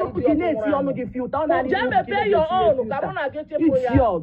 Ọnụ gị idiot na-eti nwụrụ ọnụ anwụ. gị filter. Ọ na-adị Jee gị mepee your own ka mụ na gị chịpụ ya. Idiot.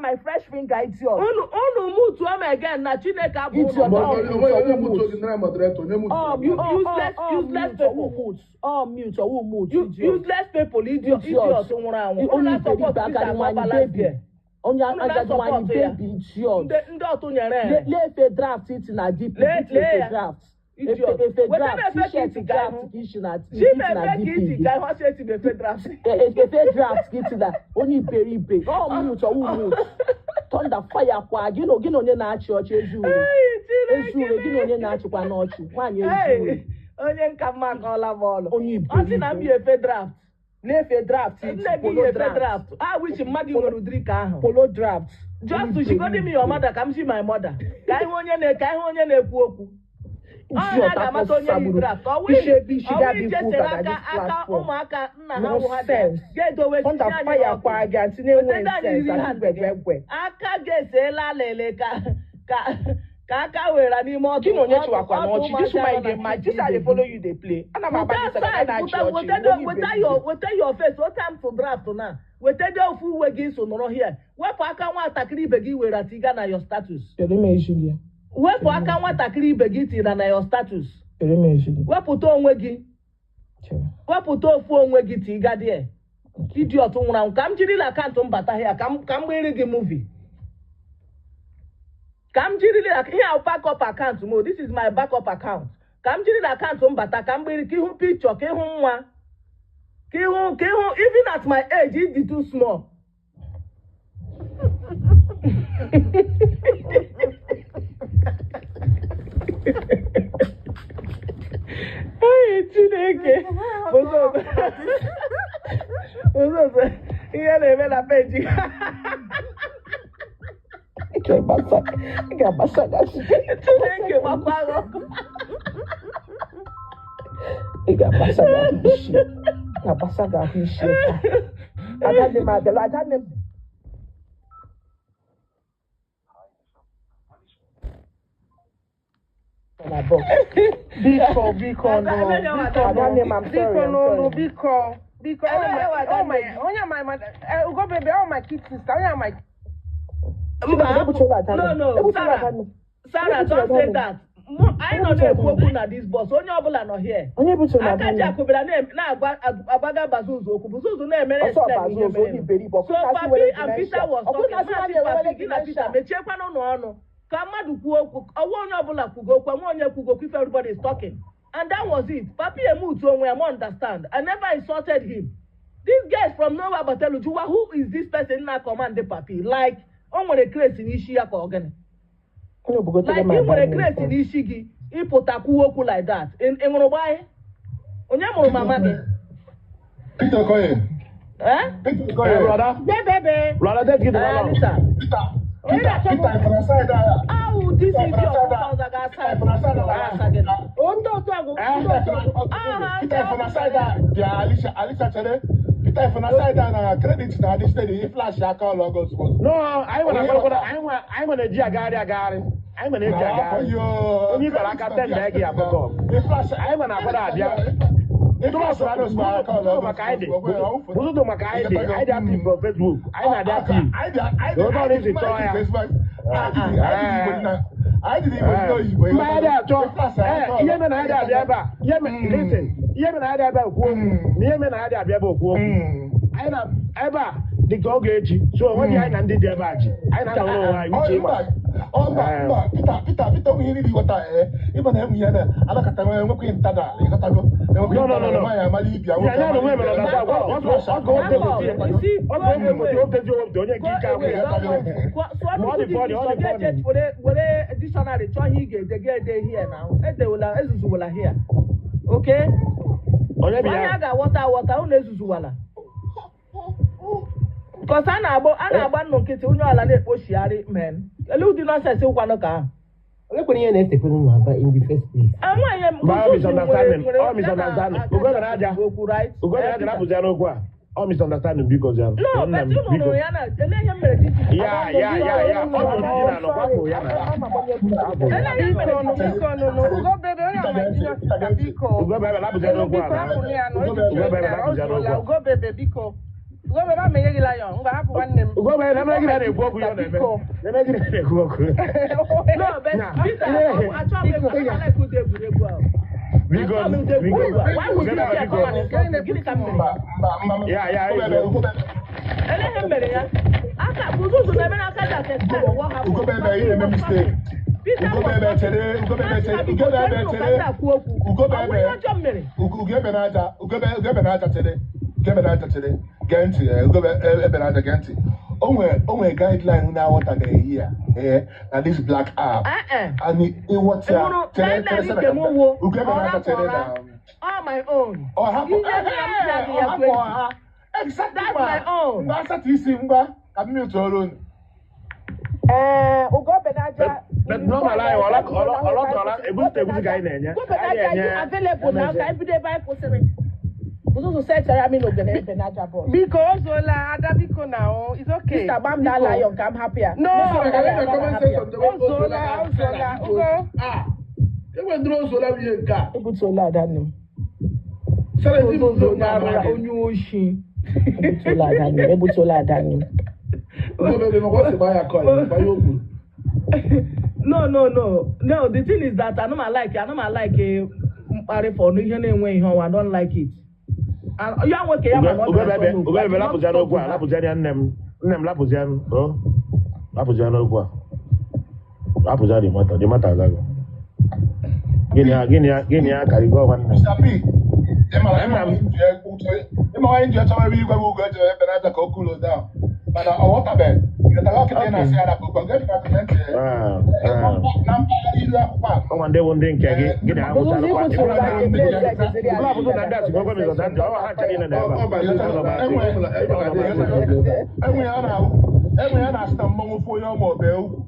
aka, my fresh finger, idiot. Unu mutuo m again na Chineke abụ Idiot. unu. Onwe onye mutu gị nara moderator, onye mutu Ọ gị. Useless- ọ useless mute, ọwụ people. mute, ọ mute, ọwụ mute, You- idiot. Useless people, idiot, Idiot. idiot nwụrụ anwụ. Unu Onye na-support iberibe Peter agadi nwaanyị Agbala baby. Onye Unu agadi nwaanyị na-support ya. baby, idiot. Ndị ọtụ nyere ya. Lee efe draft iti na DP, Lee- iti lee efe ya. draft. Idiot. Efe efe Weta draft, na efe ka t-shirt iti ka draft ihu. ka isi na Chi iti na na efe ka DP iti gị. ka ihu ọsọ eti bụ efe draft. Efe draft ka iti na onye iberibe. Ọ mute, ọwụ mute. Thunder fire kwa gị na gị na onye na-achị ọchị ezi ure. Ei, Ezi ure, gị na onye na-achịkwa n'ọchị. Nwaanyị ezi ure. Ei, Onye nka mma akọọla m ọlụ. Onye Ọ sị na m yi efe draft. Na-efe draft. Nne gị yi efe draft. A wish mma gị nwere ụdịrị ka ahụ. Polo draft. Just to shigodi me your mother ka m si my mother. Ka ihe onye na ka ihe onye na-ekwu okwu. Ọ ya ga-amata onye yi draft. Ọ wụ Isi ebe isi ọ wụ ga-abịa ije ikwu chere ụka na aka this aka platform. ụmụaka nna ha wụ ha Nonsense. ga-edowe Thunder sisi anyị fire n'ọkụ. kwa gị antị na-enwe Weta anyị sense iri asị hand gị. gwegwegwe. Aka ga-eseela lele ka ka ka aka were n'ime ọtụ Gị na onye ọtụ chịwakwa ọtụ n'ọchị. This ụmụazị woman anọ dey na mad. This I dey follow you dey play. Ana m Weta agba gị side na-achị pụta ọchị. weta Onye weta iberibe. your weta your face otu am to draft na weta dị ofu uwe gị so nọrọ here wepụ aka nwatakịrị ibe gị were tiga na your status. Chere m echi gị. Wepụ aka nwatakịrị ibe gị tira na your status. Chere m echi gị. Wepụta onwe gị. Chere. Wepụta ofu onwe gị tiga there. Idiot nwụrụ anwụ ka m jirila account m bata here ka m ka m gbere gị movie. Ka m jirila ihe a backup account m o, this is my backup account. Ka m jirila account m bata ka m gbere ka ịhụ picture ka ịhụ nwa ka ịhụ even at my age it dị too small. Hey, Chineke. Ozozo. Ozozo. Ihe na-eme na peji. Ị ga-agbasa ị ga-agbasa gị. Chineke gbakwa gị ọkụ. Ị ga-agbasa gị ahụ isi. Ị ga-agbasa gị ahụ isi taa. Adanne m abịala. Adanne m. Na box. Biko, biko, no. Biko, Adanne m, I'm no. sorry, Biko, I'm no, no, sorry. biko. Biko, oh my, oh my, onye my mother, Ugo baby, oh my kid sister, onye my Mba, Ebuchela Adanne. no, no, Ebuchela Sarah. Adanne. Sarah, don't say that. Anyị nọ na-ekwu okwu na this bus. Onye ọbụla nọ here. Onye buchela Aka ji Adanne. akụbịara na-agwa agbaga Bazuzu okwu. Bazuzu na-emere Ọsọ explain ihe Bazuzu, mere. onye iberibe. So Ọkụ na-asị Papi were and Peter dementia. was Ọkụ talking. na-asị Maazị na Papi were gị na Peter dementia. mechiekwana ụnụ ọnụ ka mmadụ kwuo okwu ọwa onye ọbụla kwugo okwu nwa onye kwugo okwu if everybody is talking and that was it. Papi emutu onwe ya ma understand. I never insulted him. This guy from nowhere batelu juwa who is this person na command the Papi like o nwere kresi n'isi ya ka ọ gịnị Onye obugotere like m ị nwere Adanne kresi nsọ. n'isi gị ịpụta kwuo okwu like that. Ị ṅụrụ gbaa onye mụrụ mama gị? Peter Okoye. Eh? Peter Hey, Okoye. brother. Bebebe. Brother, take it Eh, along. Alisa. Peter. Peter, Peter, from side there. Awụ this idiot ọzọ ga-asa ga-asa gị na. O ndị otu agụ. Ndị otu agụ. Peter from side there. Bịa Alicia, Alicia chere. Peter from side there na credit na adị steady flash aka ọlụ ọgọ ozugbo. No, anyị nwere anyị nwere eji agagharị agagharị. Anyị nwere eji agagharị. Onye ịkpara aka tenda gị abụọ. Anyị nwere akwado abịa. Tụrụ maka anyị dị. Bụzụdụ maka anyị dị. Anyị dị active from Facebook. Anyị na-adị active. Mba anyị dị achọ. Ihe mere na anyị dị abịa ebe a. Ihe mere listen. Ihe mere na anyị dị abịa okwu okwu. Na ihe mere na anyị dị abịa ebe okwu okwu. Anyị na ebe a dị ka oge echi. So onweghị anyị na ndị dị ebe a ji. Anyị na-anọrọ onwe anyị uche ịma. Mba, mba, Peter, Peter, Peter, ihe niile ịghọta ịma na enwe ihe na anakọta nwe enwekwa ntada ịghọtago No, no, no, no. nwaanyị amala ibia Ya ya na onwe mere na ọ ga o tezi owepụta onye nke ike agwụ ya. Ma ọ dị funny, ọ dị funny. Were dictionary chọọ ihe ị ga-ede ga-ede here na edewela ezuzuwala here. Okay? Onye bi Onye ya? a ga-aghọta aghọta unu ezuzuwala. Because a na-agba nnụ nkịtị onye ọla na-ekpochigharị men. Ele ụdị nonsense nkwanụ ka ahụ. Onye kwere ihe na-esekwuru n'Aba in the first place? Nwaanyị Mba, ọ misunderstanding. nwere Ọ misunderstanding. Ugo na aja. okwu right? Ugo na aja napụzi ya n'okwu a. Ọ misunderstanding biko zianụ. No, Nna m, but unu biko. nụrụ ya na ele ihe mere disi. Ya ya ya ya. Ọ bụ ndị na anọ kwapụ ya na. Ele ihe mere Biko, disi. biko, no, no. Ugo baby, onye my junior sister, biko. Ugo bebe lapụzi ya n'okwu a Biko, na. hapụ ya na Ugo bebe lapụzi ya n'okwu a. Ugo baby, biko. Ugo baby, ama enye gị lion. Ngwa hapụ nwanne m. Ugo bebe na emegide na-ekwu okwu ya ọ na-eme. Na emegide na-ekwu okwu. No, but Peter, achọghị m egwu, I like ụdị egwuregwu ahụ. Biko Achọghị m ụdị biko. egwuregwu ahụ. Why would Ugo you bebe get biko. come and insult me? Gịnị ka m mere? Ya ya eziokwu. Ele ihe mere ya? Aka Buzuzu na-eme na aka ji explain what happened. Ugo baby, ị na-eme mistake. Peter Ugo was baby, talking. chere, Ugo baby, Masị chere, na biko, Ugo baby, chere nụ ka chere. ndị a kwuo okwu. Ugo Ọ bụ baby. ihe ọjọọ m mere. Ugo ebe na-aja, Ugo ebe na-aja chere, Ugo ebe na-aja chere, gee ntị, Ugo ebe na-aja gee ntị. O nwere guideline na-aghọtabeghị here, na this black app. Eh. And ịghọta ya. Ịhụrụ Chere, chere, guideline chere nke ka m m wo Ugo ebe ọra na-aka ka chere ọra na. all my own. Ọ hapụ Ihe dị na m ji adị ọ ya hapụ 20. ọha. Exactly That's ma. my own. Ngwa asatọ isi ngwa ka m mute ọrụ unu. Ee, Ugo Benaja. But normal anyị ọlọtọla ebute egusi ka anyị na-enye. Ugo Anyị Benaja, you na-enye available now ka ebido ebe anyị kwụsịrị. Ụzụzụ sechara mi n'ogene Benaja bọs. Biko, ozuola Ada, biko na o, it's okay. Mr. Gbamda Biko. Lion ka m hapụ ya. No. Mr. Gbamda Lion ka m hapụ ya. Ozuola, ozuola, Ugo. Enwe ndị ozuola bụ ihe nke a. Ebutuola Adanne m. Sara ezi m Ozozo ndị onye onye ara onye oshi. Ebutuola Adanne m. Ebutuola Adanne m. Ugo maka ọ si gbaa ya kọị, gbaa ya okwu. No, no, no, no. The thing is that I no like mkparị for ihe na-enwe ihe ọnwa. I don't like it. And ya nwoke ya ma na ọ bịara chọọ m okwu. Ugebe I did not lapụzia talk n'okwu to a her. lapụzia ya nne m nne m lapụzia m o lapụzia n'okwu a lapụzia the matter azago gịnị ya gịnị ya gịnị ya karịgo nwanne m. Mr. P, ịmara Nna m. ịma nji chọwa ebe igwe bụ Ugo ejere ebe na-aja ka o cool down. Mana ọ ghọtabeghị. Ịghọtara ọkịta ị na-asị ya na Ugo nke dị na Ah, ah. na mpaghara ilu akwụkwọ a. Ọnwa ndị bụ ndị nke gị gị na ha Ụzụzụ nwụchalụkwa ikwuturu na nke eze Ụlọ abụzụ na ndị asị gwagwa m ịzọta ntị ọwa ha ncha niile na ebe a. Enwe ya na enwe ya na-asị na mmọnwụ fụ onye ọma obe ugwu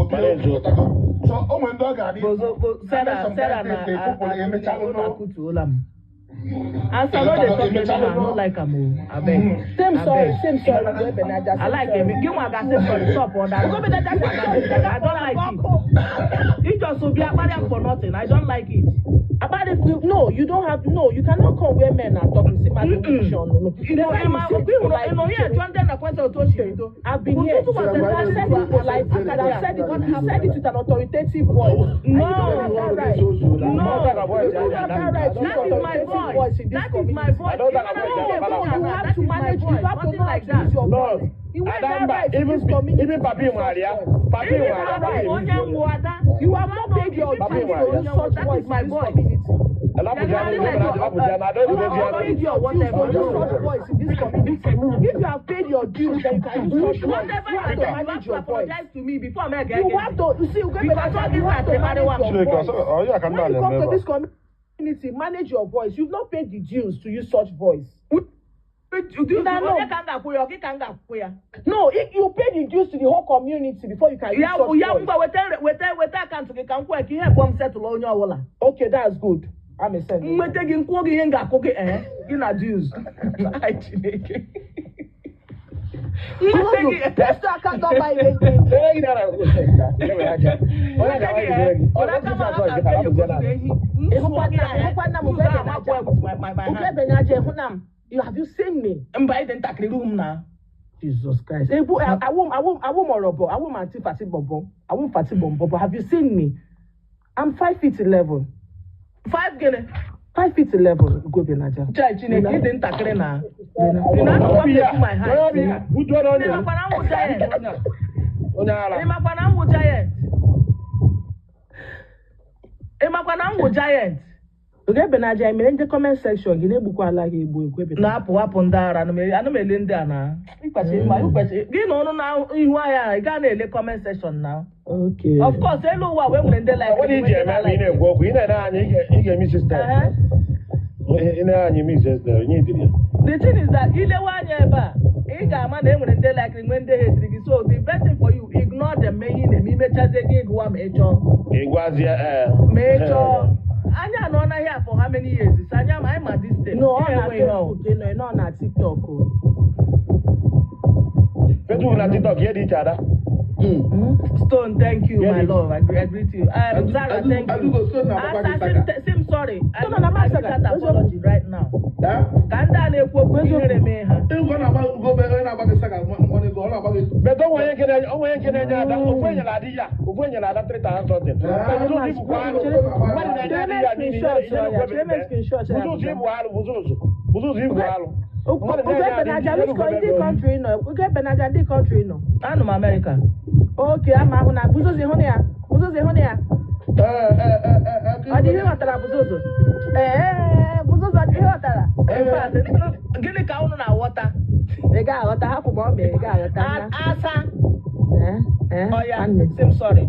obi ugwu ghọtago. So o nwere ndị ọ ga-adị Bozo, Sarah, Sarah na emechalụ na akutuola m. Asa no dey talk anyhow, I no like am o. Abeg. Same sorry, Abeg. same sorry, Ugo Benaja. I like him. Gị nwa ga-asị sorry, stop all that. Ugo Benaja, same sorry. I don't like it. You just will be akparị for nothing. I don't like it. About if you, no, you don't have no, you cannot come where men are talking. See my Mm-mm. no. You know, Emma, you know, here, John Denver, question to Oshirito. I've been here. Ututu was I've said it politely. I've said it. You said it with an authoritative voice. No. And you don't have that right. No. You don't have that right to use That is my authoritative voice. voice in this That is my community. voice. I don't have a voice. No, you have That to is my manage. You voice. have to Nothing know how like to that. use your No, voice. You have that Adamba, right in even this community. even Papi to use nwara ya. such voice. Papi Even nwara ya. Papi onye nwu Ada. You have not paid your Papi dues nwara to ya. use such That voice is my in this voice. community. Lapụzia n'okwu lapụzia na ada You have eguzozi not ya. paid your dues to use such voice in this community. If you have paid your dues, then you can use such voice. Whatever You have you to do, you have manage to your voice. apologize to me before I get You have to, you see, Ugo Because Benaja, all you these have to are manage your Chineke, voice. ọ ya ka ndị When a you na-eme come to ebe a. this community, manage your voice. You've not paid the dues to use such voice. Onye ka m ga-akwụ ya, ọ gị ka m ga-akwụ ya. No, if you pay the dues to the whole community before you can use Ya such ya voice. ngwa weta weta weta account gị ka m kwụọ ka ihe kpọọ m setụlụ onye ọbụla. Okay, that's good. I'm a send. Nweta gị nkwụọ gị ihe m ga-akwụ gị ee gị na dues. Ai, Chineke. Nweta gị Post your account number again. Onye gị na-ara Onye ga-agwa gị gị. Ọ Were aka m na-eguzozi aka azọ gị nke lapụzia na. ehi. Ịhụkwa nna m Ụzọ Ugo a akwụ Benaja. with my Ugo hand. Benaja, ịhụ na m. You have you seen me? Mba, ị dị ntakịrị ruo m na. Jesus Christ. Ebu, I won't morobo. I won't anti fati bobo. I won't fati bombo. But have you seen me? I'm 5'11". 5 gịnị? 5'11". Ugo Benaja. Chai Chineke, ị dị ntakịrị na. Ị na-anọkwa Obi ya, m my onye hand. obi ya, butuo n'onye. Ị makwa na m wụ giant. Onye ara. Ị makwa na m wụ giant. Ị makwa na m wụ giant. Ugo Benaja, mere ndị comment section gị na-egbukwala gị egbu Ugo Benaja. Na-apụ apụ ndị ara ana m ele ndị a na ịkwesịrị ịma ịkwesịrị gị na ọnụ na ihu ahịa ị gaa na-ele comment section na. Okay. Of course, elu ụwa wee nwere ndị like Ọ nwere iji eme ebe ị na-ekwu okwu, ị na-ene anya ị ga-eme sistem. Ị na-ene anya ime sistem, nye idiri ya. The thing is that ilewe anya ebe a ị ga-ama na e nwere ndị like nwee ndị hatiri gị, so the best thing for you, ignore them. Mee ihe ị na-eme, imechazie gị gụwa ma ị chọọ. Ị gwazie ee. Ma ị chọọ anya anọ n'ahịa for how many years, so anya ma anyị ma this thing. No, ọ na Enweghị ihe ọ. Facebook ị nọ, ị nọ na TikTok o. Facebook na TikTok ihe dị iche ada. Stone, thank you, Yeah, my love. I greet you. Zara, thank you. Adugo Stone na agbakwa gị Asa, saga. sim, sorry. I Stone na I saga. need that apology right now. Eh? Ka ndị a na-ekwu okwu ihere mee ha. Ịhụ na Ugo onye na-agba gị saga nwanne gị, ọ na-agba gị. But onwe onye nke na-enye ada, ofu enyere ada ya, ofu enyere ada 3,000 something. Buzuzu ibukwa alụ. Mmadụ na-enye ada ya n'ihi ihe Buzuzu ibu alụ, buzuzu. Buzuzu ibu alụ. Ugo Mmadụ na-enye ada Benaja, ihe which ndị country nọ? Ugo Benaja, ndị country nọ? Anụ m America. Okay, ama ahụ na Buzozo ịhụ na ya. Buzozo ịhụ na ya. Ee, ee, ee, ee, Ọ dị ihe ghọtara Buzozo. Ee, Buzozo ọ dị ihe ghọtara. In fact, gịnị ka unu na-aghọta? Ị Ga-aghọta, hapụ ma ọ mee, ị ga-aghọta na. Asa. Eh, eh, Oya, nwanne. say I'm sorry.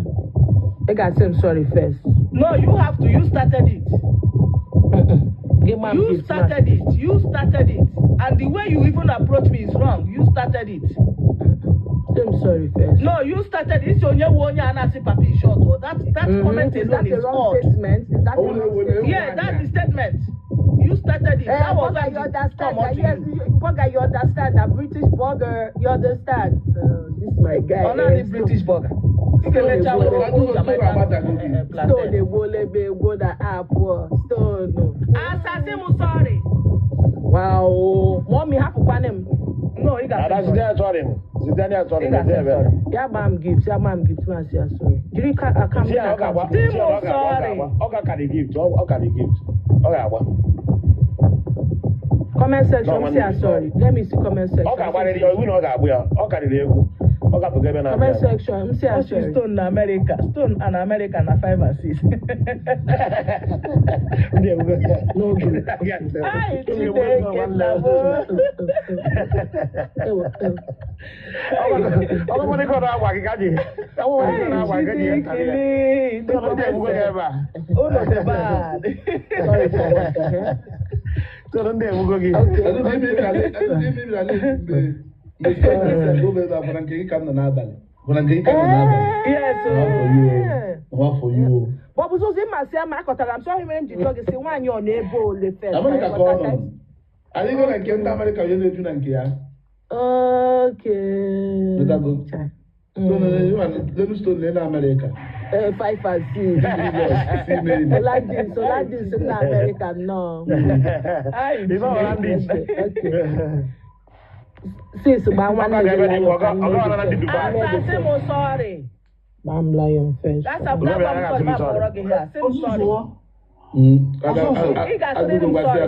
Ị ga-asị m sorry first. No, you have to. You started it. Gị ma m You gift started it. You started it. And the way you even approach me is wrong. You started it. Say I'm sorry first. No, you started it. It's onye wo onye a na-asị papa is short. Oh, that comment Is that alone a is wrong odd. statement? Is that a Oh, wrong no, no, no. statement? Yeah, that's the statement. You started it. Eh, That was Burger, why you it understand come that? up to Yes, you. Burger, you understand that British burger, you understand? This my guy. Ọ naanị British burger. Ị ga-emecha Stone were okwu Jamaican Stone plantain. egbuola ebe egbuo na app Stone. Asa, sị m sorry. Wow. Mommy, hapụkwana m. No, ị Ada ga-asị sorry. site sorry m. Site ya sorry Ị m. ga-asị Ebe. sorry. Ya gbaa m gift, ya gbaa m gift, ma sị ya sorry. Jiri ka aka m Si ya ọ ga-agba. Di Si ya ọ m ga-agba. Ọ sorry. ga-agba. Ọ ga-akarị gift. Ọ karị gift. Ọ ga-agba. Comment section, No, sị ya nwanne. sorry. Let me see comment section. Ọ ga-agbarịrị ya iwu na ọ ga-agbụ ya. Ọ karịrị egwu. Ọ gapụgo ebe na-abịa. Comment section, m sị ya Ọ sị sorry. Stone na America. Stone and America na 5 and 6. Ndị egwu. No good. Ai, Chineke nna m. Ewo, ewo. Ọ bụrụ na ọ na-agwa gị ka ji. Ọ bụrụ na ọ na-agwa gị ka ji ya ntarị ya. Chineke, ndị Ndị egwu gị ebe a. Unu dị bad. Sorry for what? Eh? Tụrụ ndị egwugo gị. Kedu na ime ime ala mgbe mgbe Stone Ugo ebe a gwara nke gị ka m nọ n'abalị. Gwara nke gị ka m nọ n'abalị. Yes, Nwa for you o. Nwa for you o. But bụ ụzọ ịma sị ama akọtara m sọ ihe mere m ji jụọ gị sị nwaanyị ọ na-ebe ole first. Amerịka ka ọ nọ. Anyị gara nke ndị Amerịka onye na-eju na nke ya. Okay. Letago. Stone Stone na Amerịka. Eh, 5 and 6. Oladis, Oladis na America nnọọ. Ai, Ife ọra ndị isi. Okay. Sis, gbaa nwanne gị Ọga lion ọga ka m ọga na ndị mee Dubai. Asa, sị m sorry. Gbaa m lion first. That's a that one sorry, ma kpọrọ gị here. Sị m sorry. Ị ga-asịrị m sorry.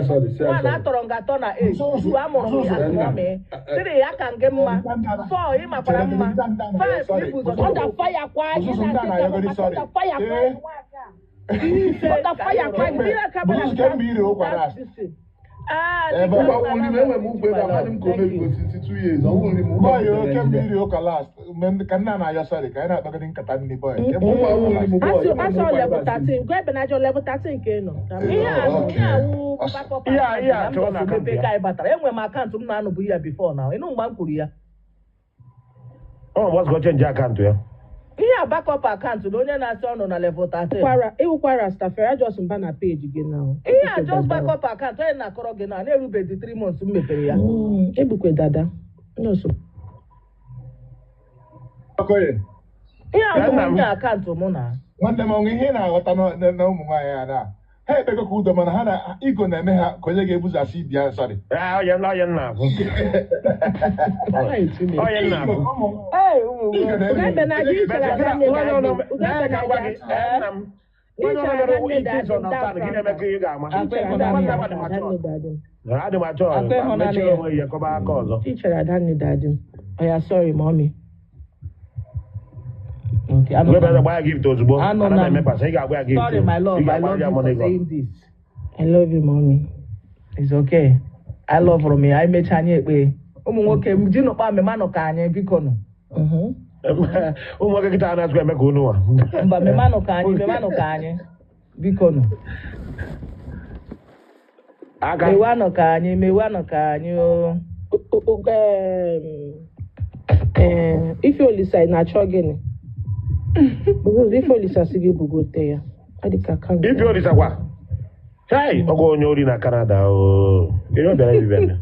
One, atọrọ m gị atọ na eight. Two, amụrụ m gị as mommy. Three, aka m gị mma. Four, ị makwara mma. Five, ibu ụzọ Ọ da fire kwa anyị Ụzụzụ ndị a na-ayọgodi sorry. Ọ da fire kwa Ee. Ise, Ọ da fire kwa Kemgbe- ndị aka bịara Ụzụzụ kemgbe iri ụkwa last. Ah, Ebe Ụgwọ awụ nri m enwe m ụgwọ ebe amadị m ka o mebigo since 2 years. Ọwụ nri m ụgwọ Boy, o m kemgbe iri ụka last. Mgbe ka nna na-ayọ sorry ka anyị na-akpagodi nkata nni boy. Kemgbe Ụgwọ awụ nri m boy. Asị asị ọ level 13, gwa ebe na ajọ level 13 ka ị nọ. Ihe a Okay. ihe awụ backup Ihe a akaụntụ na m chọrọ na just akaụntụ mepe ya. ka anyị batara. Enwere m akaụntụ m na-anọbụ ya before now. Ịnụ mgbe m kwuru ya. Ọ ma gbasịkọ change akaụntụ ya. Ihe a backup akaụntụ na onye na-asị ọ nọ na level 13. Ịwụkwara ịwụkwara Rastafari just mba na page gị now. Ihe a just backup akaụntụ onye na-akọrọ gị na na-erubeghị 3 months m mepere ya. Ebukwe dada. Nọọsụ. Okoye, Ihe a Ya bụ nna m. nwunye akaụntụ mụ na. nwanne m ọnwụ ihe ị na-aghọta na ụmụ nwaanyị a na ha ekpego ka udo mana ha na igo na-eme ha ka onye ga-ebuzasị ibi ya sorry. Ah, Onye onye nna afụ. Onye nna afụ. Ee, ụmụ Igo na-eme Ugebe na gị chere ada nne Nwanne na ụlọ adị. m, ka m gwa gị, nna m. Nwanne ụlọ mere ike ịzọ na stand, gị na-eme ka ị ga-ama. Ichere ada Nwanne nne m adị na mature. adị. Adị mature. Akwa ịhụnanya Mechie ya. onwe ya kọba aka ọzọ. Ichere ada nne na adị. Oya sorry mommy. Okay, anọ Mgbe na m. gba ya gift ozugbo. Anọ Ana m na m. emepasị, ị ga-agba ya gift. Sorry, my love. Ị I ga-agba love ya you for money gun. saying this. I love you mommy. It's okay. I love m ya. Anyị mechaa anyị ekpe. Ụmụ nwoke m ji nụkpa memanụ ka anyị biko nụ. Ụmụ nwoke kịta na-azụkwa eme ka unu nwa. Mba memanụ ka anyị memanụ ka anyị biko nụ. Aka. Mewanụ ka anyị mewanụ ka anyị o. Ife Olisa ị na-achọ gịnị? Ife Olisa sị gị bugote ya. Ọ dị ka akaụntụ. Ife Olisa kwa. Hei, ọgwụ onye ori na Canada o. Ihe ọ bịara ibibe eme.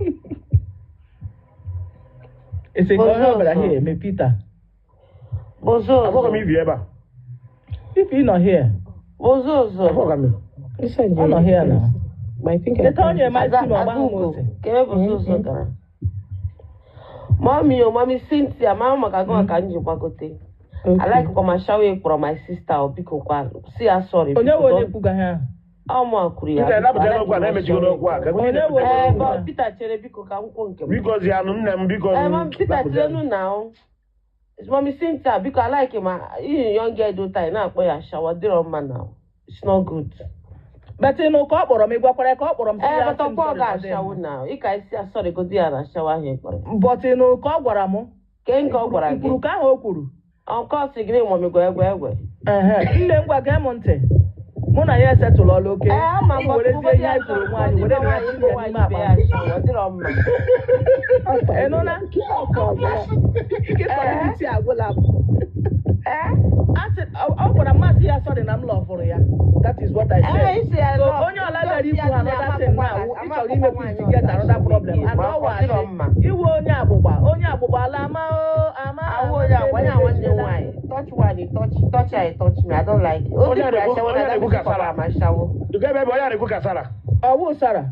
Ese ka onye ọ bịara here eme Peter. Afọ Bozozo. m ibi ebe a. If you nọ here, Bozozo. Afọ m. ọ nọ here na. But I think I Leta onye ma Ada isi ma ọgba m Agugo. ose. Kebe Bozozo gara. Mommy o, Mommy Cynthia, mama maka gị ka m ji gbagote. I like kwa ma shower kpọrọ my sister o biko kwa. Si ya sorry. Onye biko, wụ onye don't- kwuga ha? Ọ mụ a kwuru ya. Ndị biko, I elapụtara like okwu a my na-emechigo shower n'okwu a. Ka Onye wụ onye Eh, kwuga? but Peter chere biko ka m kwuo nke m. Biko zi anụ nne m biko. Eh, Mami Peter chere nu now. Mommy Cynthia, biko I like ma ihe young girl do time na-akpọ ya shower dịrọ mma now. It's not good. But ịnụ ka ọ kpọrọ m, ị gwakwara ya ka ọ kpọrọ m sị Ee, ya but sị m ọkwa ọ sorry na ọ dịghị ga-ashawo mma. na ị ka isi asọrị godi ya na ashawo ahụ ị kpọrọ. But ịnụ ka ọ gwara m. Ke nke ọ gwara gị? Kwuru ka ahụ o kwuru. Ọkọ sị gị nwamigwe egwe egwe. Ehe, nne m, gwa gee m ntị. Mụ na ya esetụlụ ọla oke. Ee, ama m. Werezie ihe anyị kwuru nwaanyị were na ya tinye n'ime akpa. Ya ashawo, ọ dịrọ mma. Ị nụ na? Ike solidity agwụla m. Ee. Asị ọ gwara m masị ya sorry na m lọvụrụ ya. That is what I Ee, said. isi ya So love. onye ọla bịara ikwu another thing now, ị chọrọ ime to get another problem. And ọ Ọ dịrọ wa mma. iwe onye agbụgba, onye agbụgba ala ama o ama. Ahụ onye agwa ya nwanne m nwaanyị. Touch one, you touch, touch her, you touch me. I don't like it. O Onye dịkwara ashawo onye na na-ekwu that ka Sara. kpọrọ m ashawo. Ugo ebe onye na-ekwu ka Sara. Ọwụ Sara.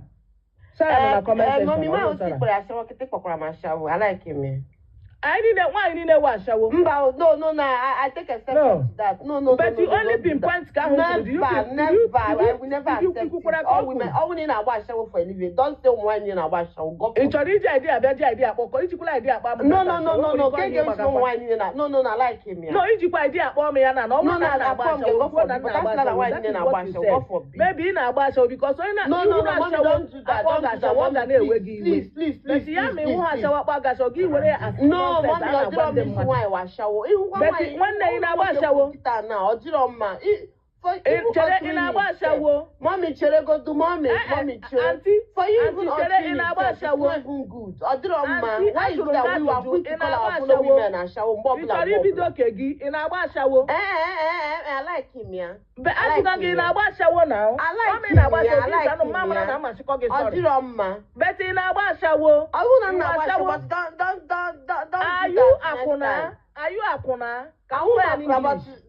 Sara nọ na comment Ee, section. mọmi Ọwụ nwaanyị Sara. kpọrọ ashawo kịtị kpọkwara m ashawo. I like him. Eh. Anyị niile, nwaanyị niile wụ ashawo. Mba, no, no, no, I take exception No. to that. No, no, no, But no, you no, only don't do that. pinpoint ka ahụ kwuru. Do you Never, did you never. did I you will never did you accept it. kwukwara ka All o women, kwuru? all women na-agba ashawo for a living. Don't say ụmụ nwaanyị na-agba ashawo. God Ị forbid. chọrọ iji idea bịa ji idea kpọkọ ijikwala idea kpaa m No, na no, no, ashawo. no, no. O nwere Ke ike ga-esi ọ ụmụ nwaanyị niile na no, no, no, I like him, ya. No, ijikwa idea kpọọ m ya na na ọ No, bụrụ no, na m na-agba akpọ m gị, ashawo, God kwuo na forbid. m But na-agba that's not ashawo. nwaanyị That niile is na-agba what you ashawo. said. God forbid. Maybe ị na-agba ashawo because onye na No, ihu no, no, na mommy, ashawo don't do that. akpọ Don't gị do that. ashawo, ọ ga Mommy, na-ewe please, gị iwe. please, please, But please, ya please, ma ihu please, please. ashawo akpọ gị ashawo, gị were ya as No, nonsense mommy, a ọ na-agwa dịrọ ndị m isi mmadụ. nwaanyị wa ashawo. Ịhụkwa But nwaanyị nwanne ị ụmụ na-agba nwoke ashawo. kịta na ọ dịrọ mma. For Ị even chere ị uttering na-agba it sef. ashawo. Mommy, chere godu, mommy, Eh, eh, mommy, chere. aunty, For you aunty even chere ị uttering it na-agba sef, it's ashawo. not even good. Ọ dịrọ mma. Aunty, Why is ajụrụ it m that we were ajụjụ, quick ị to call na-agba our fellow ashawo. women ashawo mgbe Ị ọbụla chọrọ mgbe ibido ọbụla? oke gị, ị na-agba ashawo. Eh, eh, eh, eh, I like him, ya. Be I like ajụga gị, him, ị ya. na-agba ashawo na I like Mami him, na-agba ya. ashawo, I gị like sanụ him, mma mara ya. na mmasịkọ gị Ọ sorry. dịrọ mma. But ị na-agba ashawo. Ọ bụrụ na m Iwu na-agba ashawo, ashawo. but don't Are do you that next akwụna? time. Are you akwụna? Ka m Ahụ gwa ya m akwụna, but n'English.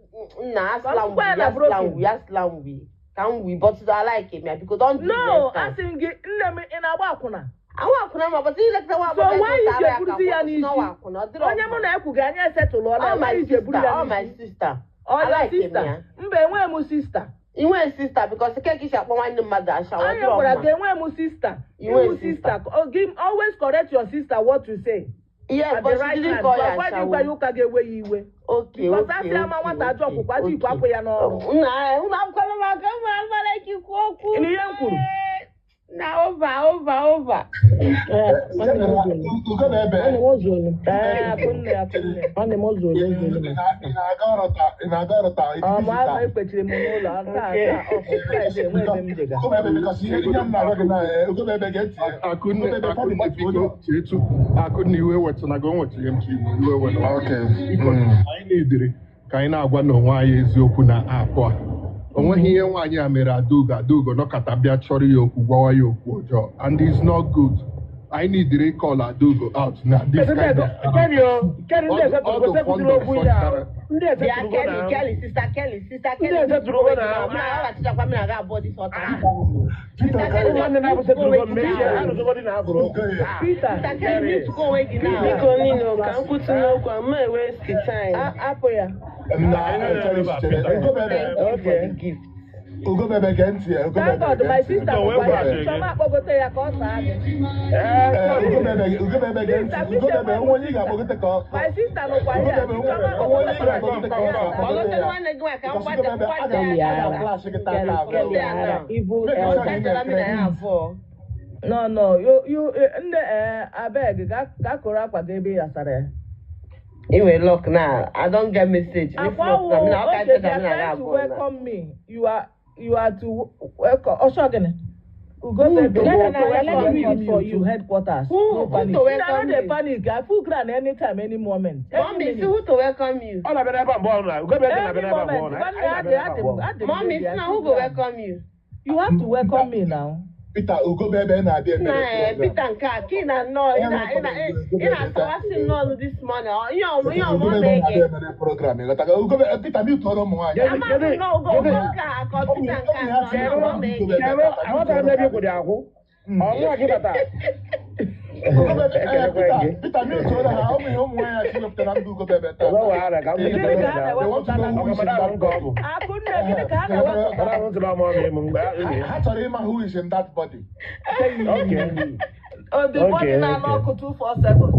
nna Ka asịla m m gwa ya wi, na asịla m broken. wi, asịla m wi. Ka m wi, but I like him, ya, because don't do it No, next time. asị m gị, nne m, ị na-agba akwụna. Ahụ akwụna ma, but ilekọta nwa So agbọghọ why ego iji tara ya ka eburuzi ya akwụna, n'isi? ọ akwụna, ọ dịrọ Onye mụ mma. na ekwu gị anya esetụlụọla, All why my iji eburu sister, ya all my n'isi? sister. Ọ I ya like him, sister. ya. Mba, enweghị m sister. I nwee sister because ke ka isi akpọ nwanne mmadụ ashawo, ọ Anya dịrọ gwara mma. gị enweghị m sister. I nwee Iwu sister. sister. Oh, give, always correct your sister what you say. Yes, At but the she right didn't time. call To ya avoid ịgwa ya ashawo. ụka ga-ewe ya iwe. Okay, Because okay, asị ama okay, nwata ajọ okay, ọkwụkwa ajọ ikwe okay. akwụ ya n'ọrụ. Nna, unu akwụkwọ m aka m amara ka ikwu okwu. Ịnụ ihe m kwuru? Na over, over, over. Ee, nwanne m ozuolu. Ugo na-ebe. Nwanne m ozuolu. Ee, akụnne, akụnne. Nwanne m ozuolu, ozuolu. Ị na-aga ọrụ taa? Ị na-aga ọrụ taa? Ị Ọ dị ma busy taa? ekpechiri m n'ụlọ taa taa ọfụ Fraịde enwe ebe m jega. Ugo na-ebe because ihe m na-agwa gị na Ugo na-ebe ga-eti. Akụnne, Ugo na-ebe Akụnne, gbatuo biko onye. chetu. Akụnne, iwe wetụnago, o nwetụghị m ka iwe wetụ. Okay. Biko, anyị na-edere ka anyị na-agwa n'onwe anyị eziokwu na app a. O nweghị ihe nwaanyị a mere Adaugo. Adaugo nọkọta bịa chọrọ ya okwu, gwawa ya okwu ọjọọ, and it's not good. Anyị nidere call Adaugo out na this kind of Kenny o, Kenny, ndị eze Ọ tụrụ dị ekwuturu fond of okwu ya. such Ndị eze Bịa tụrụ Kelly, na. Kelly, sister Kelly, sister Ndị Kelly. eze tụrụ na. Na ọ ga-achịchakwa mmiri aga abụọ this ọta. Sister Peter Kelly, Nwanne na-abụ setụrụ mmechie, arụzogodi na agụrụ. Okoye. Peter, Sister Kelly, mute go onwe gị now. Biko nino ka m kwutu n'okwu a ma waste time. Apụ ya. Na chere chere. Ugo bebe. Thank you for Okay. the gift. Ugo bebe gee ntị ya. Ugo Thank bebe God, gee my ntị. sister Ugo, bụkwa ya. wee gwara Chioma akpọgote ya ka ọ saa gị. Ee, Ugo bebe, Ugo bebe gee ntị. Ugo bebe onwe onye ị ga-akpọgote ka ọ. My sister nụkwa Ugo ya. bebe Chioma onwe onye ị akpọgote ga-akpọgote ka ọ ya. Kpọgote saa. nwanne gị nwaanyị ka m Because gbaja Ugo bebe mgbaja aga ya aga kịta. flash gị taa Kelly, taa. Kelly Ya ara, now. evil Make sure elder. you Chachara mmiri na ya abụọ. No, no, you, nne, abeg, gaa kụrụ akwa gị ebe ị ghasara ya. Ị nwere luck now. I don get message. If Akwa not, na wo, mi na ọka okay, they ncheta are mi na aga trying to abụọ na. welcome me. You are to welcome. Osho gịnị? Ugo baby, No, no, to no, let welcome me read you it for you. to headquarters. Who, No who panic. to I no welcome dey you? panic. I full ground anytime, any moment. Any Mommy, see minute. who to welcome you. Ọ na-abịa n'ebe a mgbe ọbụla. Ugo bebe Any na-abịa n'ebe a mgbe moment. ọbụla. Nwanne, Anyị adị na-abịa n'ebe a adị mgbe m ọbụla. adị m Mommy, ready. see I na full who go ground. welcome you. You have to welcome me now. Peter Ugo bebe na-abịa Na emere eh, Peter nke a, ka ị na nnọọ, ị na-asawasị m n'ọnụ this morning. Ọ, ihe ọmụ ihe Ugo ọmụ ọ bebe na-ege. na-abịa emere program ịghọtago. Ugo bebe Peter mute ọrụ ụmụ nwaanyị. Ama m nnọọ Ugo Ugo nke a ka ọ Peter nke a nọ, ihe ọmụ ọ na-ege. Kedu, aghọtara m ebe ikwu dị akwụ. Ọnwụ gị bata. Ugo bebe Ekelekwe Peter gị. Peter mute ọrụ ha ụmụ ihe ụmụ nwaanyị a wepụtara ndụ Ugo bebe taa. Ụwa wahala ka m Gịnị ka ha They want to na-ewepụta know na who is in Ọkọmọdé that ahụ nke ọ bụ. Akụnne, gịnị ka ha na-ewepụta? Ọkọmọdé ahụ ntụrụ ọmụ ọmụ ịmụ mgbe Ha chọrọ ịma who is in that body. Okay. Oh, the body Okay, na-anọ okay. ọkụ 247.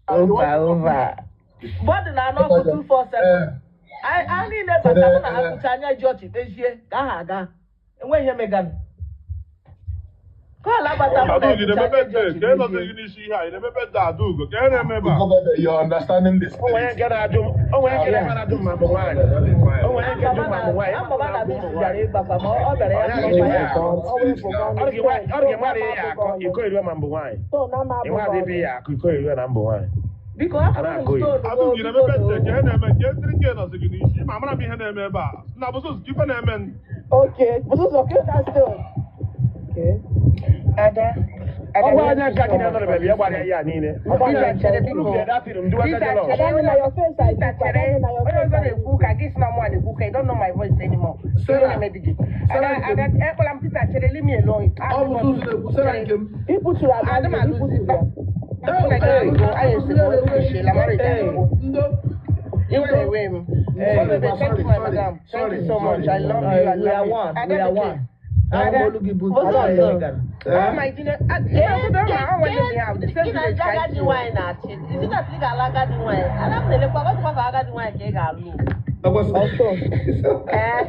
Over, over. Body na-anọ ọkụ 247. Anyị niile bata mụ na ha kụcha anya ji ọchị kpezie ka ha aga. Enweghị ihe meganụ. Call agbata m na Adaugo, ị na-eme ebucha birthday? ndị Ka ị nọzi gị n'isi ihe a, ị na-eme birthday Adaugo? Ka ị na-eme ebe a? Ugo Bebe, you're understanding the O nwere spirit. nke na-ajụ m, o nwere nke na-ajụ m ma bụ nwaanyị. O nwere nke jụ m ma bụ nwaanyị. Amama na Miss bịara ịgbakwa ma ọ bịara ya Ọ kpọkwa ya ya ọ wepụga Ọ dị gị mmadụ ihe akọ iko eriwe ma mbụ nwaanyị. stone ama Ị nwa abụghị adị ebe ya akọ iko eriwe na mbụ nwaanyị. Biko hapụrụ m Na-akụ ya. stone. Adaugo, ị na-eme birthday? Ka ị na-eme? Ka ị nke nọzi gị n'isi? Ma amara m ihe na-eme ebe a. Na bụsụsụ ka ife na-eme n- Okay, Buzuzo, kill that stone. Okay. Ada. Ọ gwa anya nke akị na-anọrọ ya gbara ya niile. Peter chere biko. Peter chere. Adani, na your face I Peter look. chere. Adani, na your Onye face ọzọ I na-ekwu look. ka gị si na mụ a na-ekwu ka you don't know my voice anymore. Sarah. Ihe na-eme di gị. Ada Sarah nke Ada m. ekpela m Peter chere leave me alone. Ọ bụ Suzu na-ekwu Sarah nke m. Iputuru Adị m Adani, alụzi. iputuru ya. Mụ na gị alụgo, anyị esemokwu emechiela, marriage adịgo. Ndo. Iwe na-ewe m. Hey. Baby, thank you, my madam. Thank you so much. I love you. I We are love you. one. Ada We are Bekee. one. Ahụ m olu gị bụ Ụzọ ọzọ. Oh my goodness. Ah, yeah, I want to have the same Gị na village ndị ka anyị agadi si. nwaanyị na-achị. Isi na ị ga-alụ agadi nwaanyị. Ada m na-elekwa, ọ dịkwa ka agadi nwaanyị ka ị ga-alụ. Also, Ee.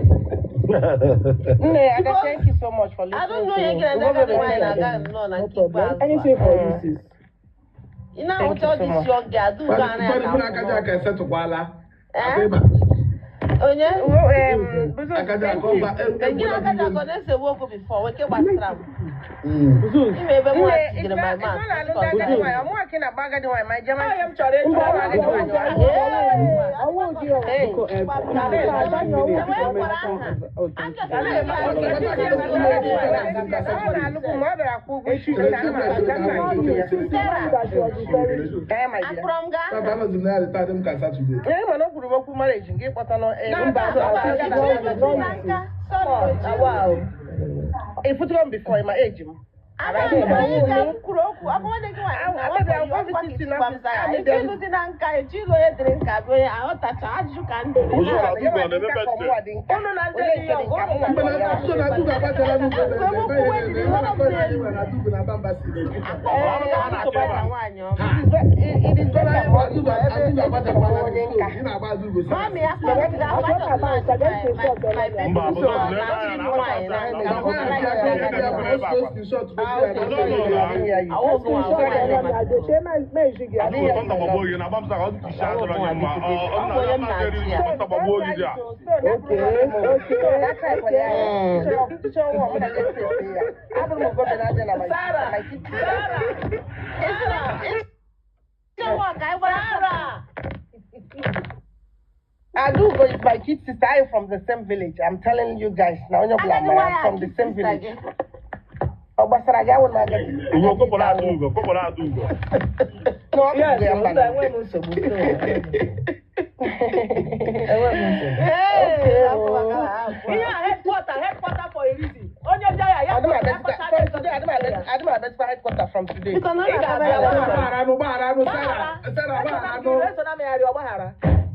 Nne, Ada, Because thank you so much for I don't listening know to ihe me. gị na ndị Ugo agadi Bebe, nwaanyị thank you. na-aga nnọọ na no nke problem. ikpeazụ a. Anything for you, sis. Ị na-ahụcha Thank you ọ so dị much. isi oge Adaugo anaghị Fọdụ aka mụ na akaja akwụ aka esetụkwala. n'ọnụ. Abịba. Onye? Well, Buzo, Akaja thank aka you. ọba Thank Gị na you. agadi akọ na-esewu okwu before, weke gbasara m. Buzuzu. Ime ebe mụ Nne, tigere it's my not, it's mouth. not alụ ndị agadi nwaanyị. Ọmụ akị na-agba agadi nwaanyị, ma German Ọ ya m chọrọ ịjụ. Mba, Ọmụ agadi nwaanyị ọ ọwụ ọwụ gị ọ. Hey. Biko, Adani, ọwụ Enwee gị. kwara aha. Ọ na-alụbụ mgbe ọ bịara kwụ ụgwọ isi na ana m aga nna Not you, sis. The one that she was referring to. Eh, my dear. Akpọrọ m gaa Tata aha. anọzi m na ya dị taa dị m ka Satọde. Ee, mana o kwuru okwu marriage nke ịkpọta nọ eh, Na- mba na- ọzọ. na- Not you, not you, sis. Awa o. Efuturo m before ma age m. Ada m onye ka m kwuru okwu, ọ bụ nwanne gị nwaanyị na Abịa nwata yi ọkwa ka ọfịs isi na gwa m zaa ya. abịa Echi ịlụ di na nka, echi ịlụ onye dịrị nka bụ onye aghọtacha ajụjụ ka m jụrụ. Ụzọ Adaugo ọ na-eme birthday? Unu na ndị Onye dị nke ya dị nka ọgụ, mụ Mgbe nwa na ya. so na Adaugo agbachala n'ugbo ebe ebe ihe na-eme, ihe na-akọ na anyị nwere Adaugo na Bamba si na-ekwu. Ọrụ ka ha na-achọ ebe a. Nwaanyị ọma. It is Sọ na better anyị ma bụ Adaugo Adaugo agbachakwala onye n'ugbo, nka. ị na-agba Adaugo sị. Mami, akpọrọ m gị Achọ ka bounce, I get screenshot my earlier. Mba, baby bụsụsụ girl na ebe na anya na nwaanyị na akpọrọ Na nwaanyị aka Ihe ya na-eme bụ ebe a kwa. screenshot Ah, gosi ya okay. na No, no, no. I didn't hear you. Awụ gị nwa Screenshot nwaanyị earlier, na I dey share my my gị. Adaugo tọnta gbagbuo gị na agbamsa ka ọ dị ka isi adọrọ gị mma. Ọ Ọ bụ onye m na-achị ya. tọnta gbagbuo gị dị a. Okay, okay, okay. Sarah, Sarah, Sarah, ka anyị gbara Sarah. Adugo is my kid sister. I am from the same village. I'm telling you guys now. Onye ọbụla Agadi ma nwaanyị I'm from the a same kid sister village. gị. Ọ gbasara gị awụ na agadi. Ugo kụpụrụ Adaugo, kụpụrụ Adaugo. No, ọ Yes, bụ ya mba. mba, enweghị m nsogbu. No, enweghị m nsogbu. Ee, afọ maka ha abụọ. Ihe a headquarter, headquarter for a reason. Onye bịa ya, ya Adị m ya abịazikwa kpọcha from today. Adị m abịazikwa headquarter from today. Biko na ọ Ị na-akaba ga-abịa ya gbaghara. Gbagharanụ, gbagharanụ, Sarah, Sarah, gbagharanụ. Eso na megharị ọgbaghara.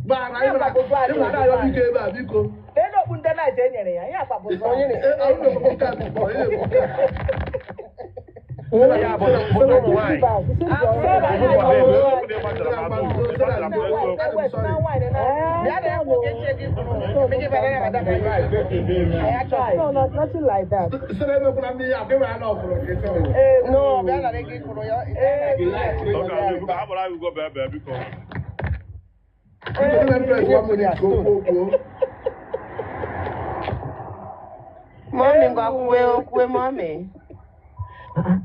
Gbaghara, ị mara ayọ biko ebe a, biko. Lee n'okpu ndị night e nyere ya, ihe akpa bụ Onye Eh, na- ọ na-ekwu nke a before, ị na-ekwu nke a. Ya bụ ụmụ nwaanyị. Sarah, Ụmụ nwaanyị, eziokwu na ịgbachara m Adaugo, ịgbachara m eziokwu. Bịa na ekwu ka eche gị kwuru. Megị bara ya madam anyị. Anyị achọghị. No, no, nothing like that. Sarah emekwala ndị ya, akwa ịmara na ọ fụrụ nke Sarah. No, bịa nara gị kwuru ya. Ọ ga-abụ ka akpọrọ Adaugo bee bee biko. Biko, nne m press one minute ka o kwuo okwu. Mọmị ngwa kwuwe okwuwe mọmị.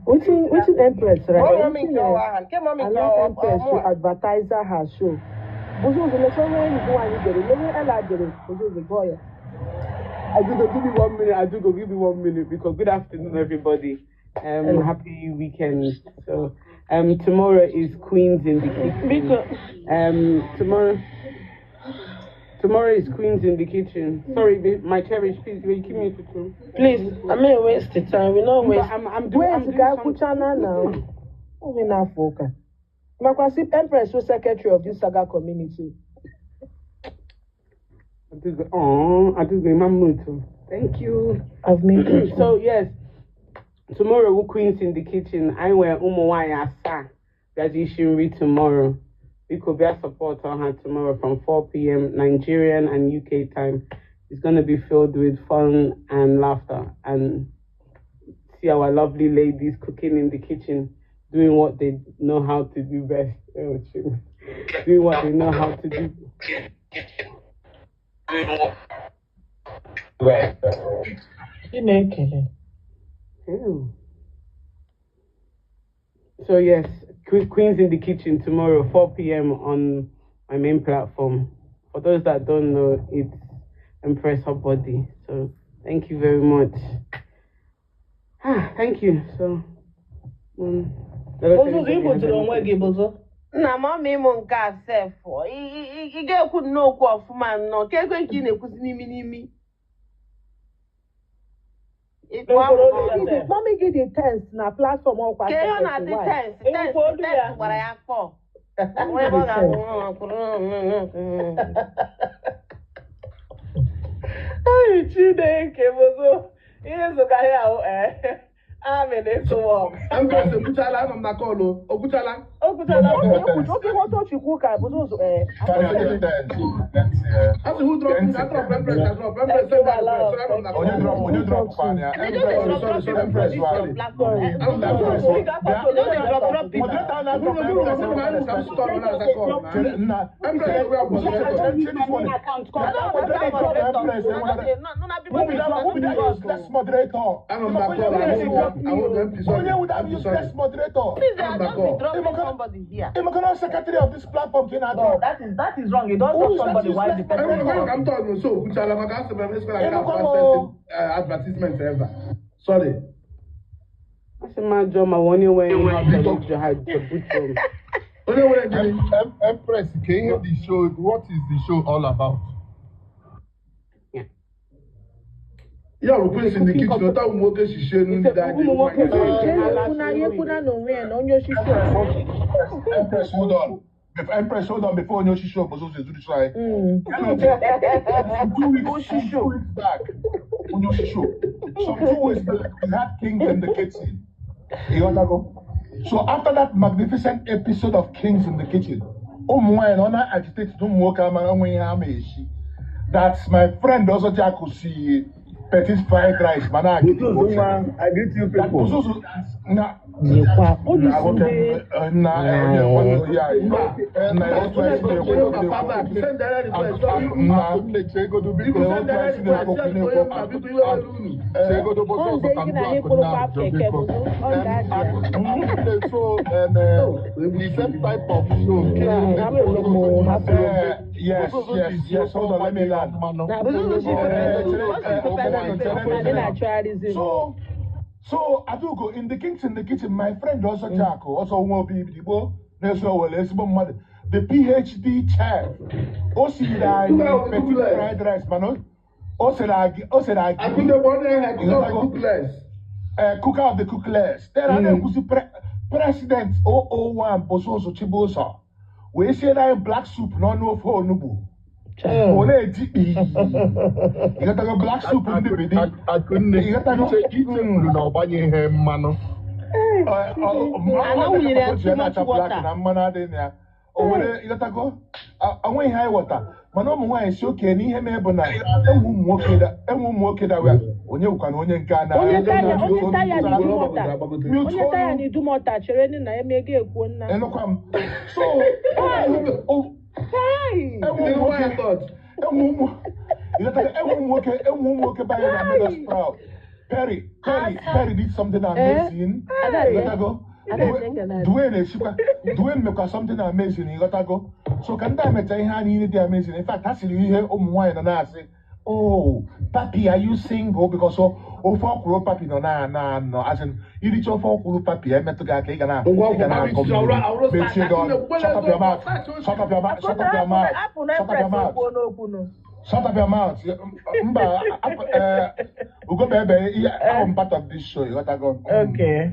Wetin wetin Empress right? Ọ mọmị Wetin nke ọwa aha, nke mọmị nke allow ọwa Empress to ọmụa. advertise her show. Buzuzu leche onwe enyi gị nwaanyị dere, lewe Ella dere, Buzuzu gụọ ya. Adugo, give me 1 minute. Adugo, give me 1 minute because good afternoon, everybody. Happy weekend. So, tomorrow is Queens in the Kitchen. Biko, Tomorrow is Queens in the Kitchen. Sorry, my cherish, please, will you give me a second? please, I may waste the time. We no But waste. I'm doing I'm Wait, doing ka something. akwụchana na oge na-afọ ụka. Makwa sị Empress wụ secretary of this saga community. Adugo, oh, Adugo, Mamuto. Thank you. I've made it. So yes, tomorrow we Queens in the Kitchen. I wear ụmụ asaa. Graduation read tomorrow. We could be a support on her tomorrow from 4 p.m. Nigerian and UK time. It's going to be filled with fun and laughter, and see our lovely ladies cooking in the kitchen, doing what they know how to do best. Oh, shoot. Doing what they know how to do. Chinekele. Ew. So yes, Queens in the Kitchen tomorrow, 4 p.m. on my main platform. For those that don't know, it's Empress Hotbody. So thank you very much. Thank you. So, Bozo, ị gbochiri onwe gị, Bozo. Nna m ọma ịmụ nke a sef ị ga-ekwu nnọọ okwu ọfụma nnọọ ka ekwe nke ị na-ekwuzi n'imi n'imi. Ịkpọ ahụ n'ọnụ. Mommy gị dị tense na platform ọkwa Ka ihe ọ na-adị why? tense tense Ịkpọ olu ya. tense gwara ya kpọọ. Nwee ebe ọ ga-ahụ Ai, Chineke, Bozo. Ihe nzụka ya ahụ, eh. Amị na-esowe ọgụ. Empress ekwuchala, anọ m na kọlụ. O kwuchala? O kwuchala. Oge nghọta ochikwu ka Bozo eh. Asị who drop me? I drop Empress, I drop Empress, send that request. Sorry, anọ m na Onye call. drop, onye drop fan ya. They just dey Empress, drop sorry, drop people for Empress, this sorry. your platform. Sorry. Anọ m na Empress, call. bịa. You no dey drop drop people. Moderator na drop Bụrụ bụrụ Empress, bụrụ na Empress. ka m stọrọ na aza call na. Chere, nna. Empress, we are moderator. Chere, this one. Account No, no, Moderator drop moderators. Empress. No, dey- no, no, na people Who be dey that? drop Who be that people. useless moderator? Anọ m na call. I hold MP, sorry. Onye would have MP, useless sorry. moderator? Please, they are Anọ m na just be call. dropping somebody here. Imokana secretary of this platform can I No, drop? that is wrong. You don't Who drop is that somebody while the useless person Enwere is ka talking. m tọọ nso okwuchala maka asị m na eskwara nke a Enwekwa m fastest o. advertisement ever. Sorry. Asị m ajọ ma onye nwere ihe ọ chọrọ ịjụ ha butuo m. Onye nwere gịnị? Empress, can you hear the show? What is the show all about? Ya bụ Queens in the Kitchen, ụta ụmụ nwoke si sie nri ndị adị Ụmụ nwoke nwaanyị. si Jee ekwuna ya ekwuna n'onwe ya na onye osisi ọzọ. Empress, hold on. Empress, hold on before onye osisi obodo ụzọ ezuru anyị. 2 weeks back, onye osisi some 2 weeks back, we had Kings in the Kitchen. You got that go? So after that magnificent episode of Kings in the Kitchen, ụmụ nwaanyị na ọ na-agitate na ụmụ nwoke ama enwe ihe ama eshi. That's my friend also Jack si petit fried rice mana agidi. Butuzu nwa, I greet you That people. Butuzu na Nyekwa obi na si nwoke ndị na onye nwanne ya na otu anyị si na-ekwu Onye okwu papa back, send direct request. Sorry. na Chegodu Biko biko send direct request. Send onye mma, biko iwe were unu. Chegodu biko Ọ ka ndị m gị na jụọ anyị akụ kpụrụ na kwa ajọ keke biko. Bozo. Ọ ga-adị ya. So the same type of show. Hapụrụ m, hapụrụ m. Yes, hold on, let me land. Buzuzu shi pepper soup. What's the pepper soup? Anyị na-achọgharịzi m. So Adugo, in the Kings in the Kitchen, my friend also Jack, also nwa obi Igbo na-eso owere ezigbo mmadụ, the PhD chef, o siri anyị petit fried rice, mana o sere agị o sere agị Akụnde bụ onye ahịa, cooker of the cookless. Cooker of the cookless. Then a na-ekwuzi President 001 Bozozo Chibuzo wee siere anyị black soup n'ọnụ ofe onugbu. Ọ na-eti kpii. Ịghọtago black soup ndị Benin? Akụnne, Ịghọtago? iche kwuru na ọ gbanyeghị mmanụ. Ana wụnyere ya too much water. Na mmanụ adịghị na ya. O were ịghọtago onwe ihe anyị ghọta, mana ụmụ nwaanyị si oke n'ihe mee bụ na enwe ụmụ nwoke dawa onye bụkwa na onye nke a na Onye taya onye taya na-edu mọta. Mute Onye taya olu. na-edu mọta chere nị na emego ekwuo nna. Enụkwa m so enwe ụmụ nwoke enwe ụmụ ịghọtago, enwe ụmụ nwoke banye na made us proud. Perry did something amazing. Ịghọtago? Dwayne esikwa Dwayne mekwa something amazing. Ịghọtago? So ka ndị a mecha ihe a niile dị amazing. In fact, ha siri ihe ụmụ nwaanyị nọ na-asị, "Oh papi, are you single?" Because ofe ọkwụrụ papi nọ na na anọ, as in iricha ofe ọkwụrụ papi emetụ gị aka, ị ga na ị ga na-akọ mmiri mechie gị ọnụ. Shut up your mouth, shut up your mouth, shut up your mouth, Apụ na shut up your Empress mouth. ekwuo n'okwu nụ. Shut up your mouth. Mba, Ugo ebe ihe I'm part of this show, ịghọtago? Okay.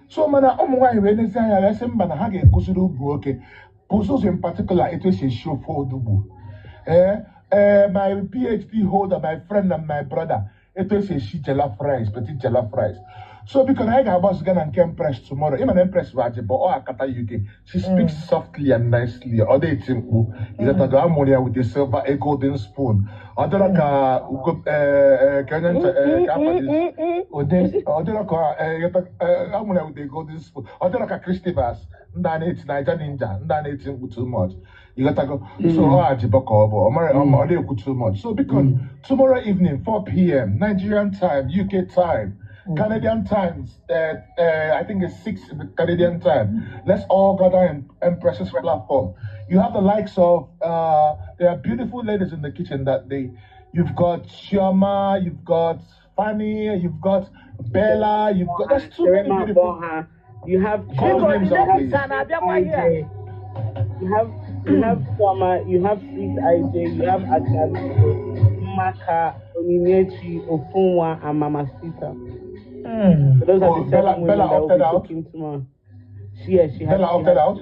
So mana ụmụ nwaanyị wee nezi anya wee sị mba na ha ga-ekụziri ụmụ nwoke Buzozo in particular etu esi esi ofe onugbu. Ee, my PhD holder, my friend and my brother, etu esi esi jollof rice, petit jollof rice. So biko na anyị ga-agbazụga na nke Empress tomorrow. Ịma na Empress bụ ajịbọ ọ akata UK. She speaks softly and nicely. Ọ dị eti mkpu. Ịghọtago amụrụ ya with a silver a golden spoon. Ọ dịrọ ka ugo ka onye ncha ka afa dị ọ dịrọ ka amụrụ ya with a golden spoon. Ọ dịrọ ka Christivas ndị a na-eti Naija Ninja ndị a na-eti mkpu too much. Ịghọtago so ọ ajịbọ ka ọ bụ ọ mara ọ na-ekwu too much. So biko tomorrow evening 4 p.m. Nigerian time, UK time, Canadian times, I think it's 6 Canadian time. Let's all gather in Empress's platform. You have the likes of, there are beautiful ladies in the kitchen that day. You've got Chioma, you've got Fanny, you've got Bella, you've got, there's too many beautiful. Boha. You have Call the names out, please. IJ. You have Soma, you have Sweet IJ, you have Ajalu, Maka, Onyinyechi, Ofunwa, and Mama Sita. So those are Oh, the Bella, 7 women Bella that will opted be out. cooking tomorrow. She has Bella opted out.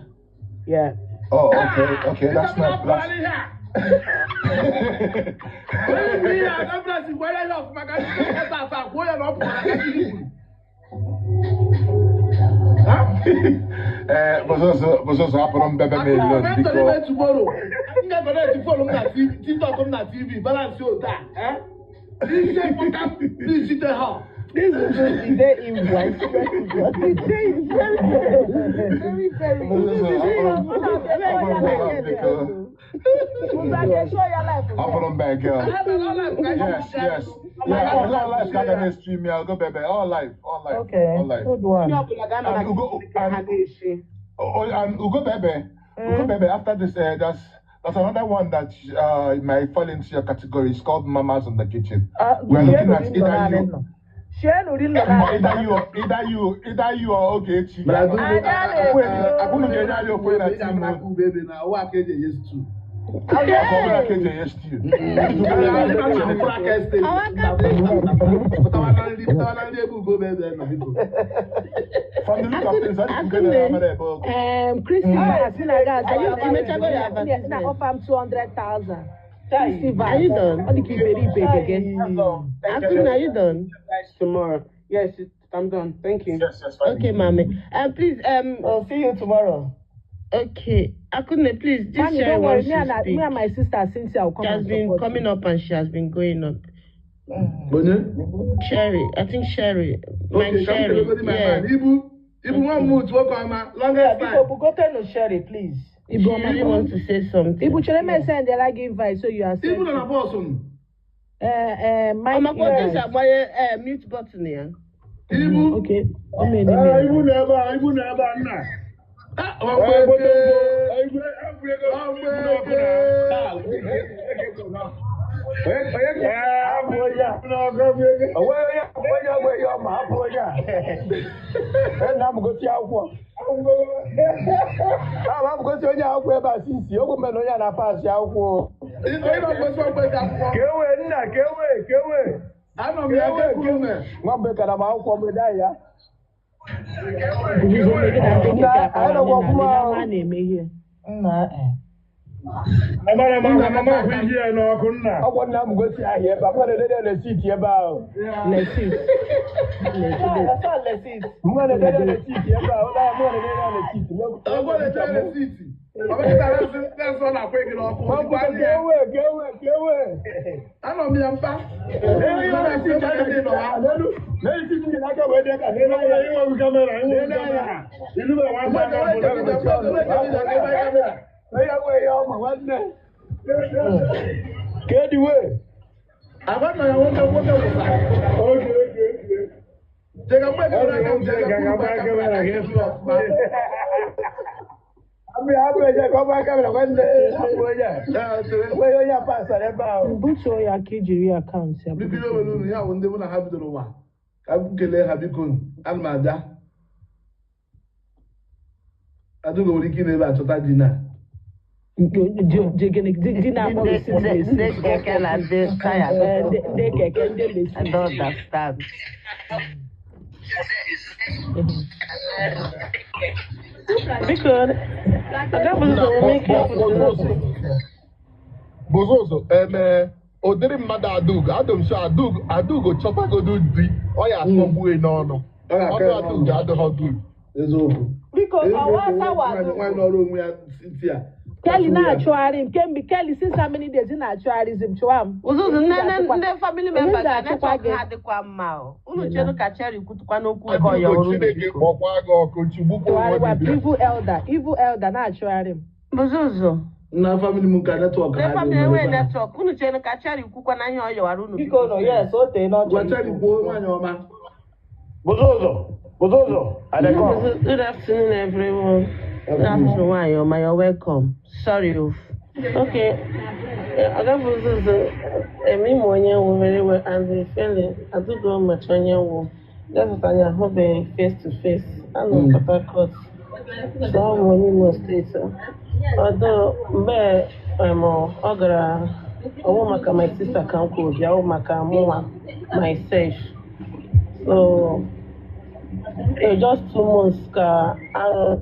Yeah. Oh, okay, that's not, that's. Bozozo hapụrụ mbebe m alone biko. Tomorrow, m ga-connect phone m na TV, TikTok m na TV, balance otu a, eh? This is ha. This is the day in I swear to God. The day is very, very, very. Biko. Hapụrụ mbe girl. Yes. Yeah, all live ka ga na-stream ya, go bebe, all live, all live. Okay, all live. good one. And Ugo, and Ugo Bebe, Ugo Bebe, after this, there's another one that might fall into your category. It's called Mamas in the Kitchen. We're looking at either you, either you or Ogechi. From the look of things, I think Christopher, offer him 200,000. Are you done? Akuna, are you done? Tomorrow. Yes, I'm done. Thank you. Yes, okay, mommy. Please. I'll see you tomorrow. Okay, Akune, please. This Mommy, Sherry don't worry. wants Me to and, speak. me and my sister Cynthia will come. She has and been support coming you. up and she has been going up. Sherry, I think Sherry. My Okay, Sherry. my Yeah. man. Ibu, one mood, work on my longest time. Ibu, go tell no Sherry, please. Ibu, She really wants to say something. Ibu, Chere me send the like invite so you are Ibu sent. na boss um. Mike. Yes. Mute button here. Ibu. Okay. Ibu na ebe a, Ibu na ebe a nna. Butuo ya ka ijiri akaụntụ ya. Biko ihe nwere uru ya bụ ndị mụ na ha bidoro ụwa ka m kelee ha biko ana m abịa. Adaugo nwere ike ị na-ebe achọta di na. Di na-akpọ receipt. Ndị keke na ndị taya. Ndị keke ndị receipt. I don't understand. Biko, Bozozo, ụdịrị mmadụ Adaugo, adụ m sure Adaugo chọtagodo di, ọ ya asọgbue n'ọnụ. Ọ ga-akọ Ọnụ ya Adaugo n'ọnụ. adịghị good. Eziokwu. Biko, ọwa asawa. Nwaanyị nọrọ onwe ya ntị a. Kelly na-achụgharị m kemgbe. Kelly, since how many days ị na-achụgharịzi m? Chụwa m. Ụzụzụ, nne Onye nne ga-achụkwa- ndị family onye member ga ga-achụkwa network gị? ha adịkwa mma o. Unu cheru ka Cherry kwutukwa n'okwu nke ọya Adaugo ọrụ. Chineke Biko. kpọkwa gị ọkụ, chigbukwa onwe Chụgharịwa gị bịa. evil elder, evil elder na-achụgharị m. Ụzụzụ. Na family m ka network Ndị ha dị family mma enweghị ebe a. network. Unu cheru ka Cherry kwukwa na ihe ọ yọwara unu. Biko nọ, yes, o tee n'ọchọ. Gwa Cherry kwuo, nwaanyị ọma. Buzozo, Buzozo, I dey come. Good afternoon, everyone. Good afternoon, Nwanyị, you're welcome. Sorry, of. Okay. Oga Buzuzu, emi m onye nwu very well and the feeling, Adugo much onye nwu. Just anyị ahụbeghị face to face. Anọ m Port Harcourt. So ọ bụ onye Imo State. Although, mgbe ọ gara, ọwụ maka my sister ka m kwuru bịa, ọwụ maka mụnwa myself. So, just 2 months ka arụ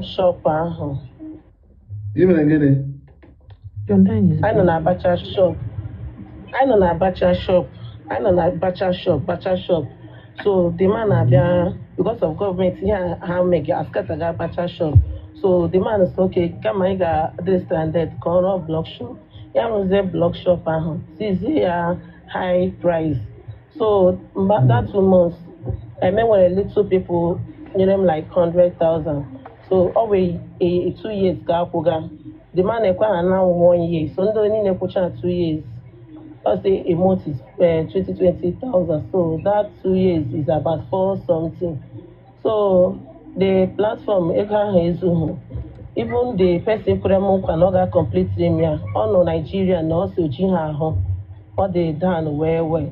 shop ahụ. Ị mere gịnị? Anyị nọ na Abacha shop. Anyị nọ na Abacha shop. Anyị nọ na Abacha shop, Abacha shop. So the man abịa because of government ihe a ha mege askataga Abacha shop. So the man sị, okay, kama anyị ga-adị stranded, ka ọ rụọ block shop. Ya rụzie block shop ahụ, tizie ya high price. So mba that 2 months, eme nwere little people nyere m like 100,000. So ọ wee a 2 years ka akwụga. The man ekwe ha na one year. So ndị niile kwụcha 2 years. Let's say a month is 20 20,000. So that 2 years is about four something. So the platform ego ahụ ezughị. Even the person kwere m nkwa na ọ ga-complete m ya, ọ nọ Nigeria na ọ so ji ha ahụ. Ọ dị down well well.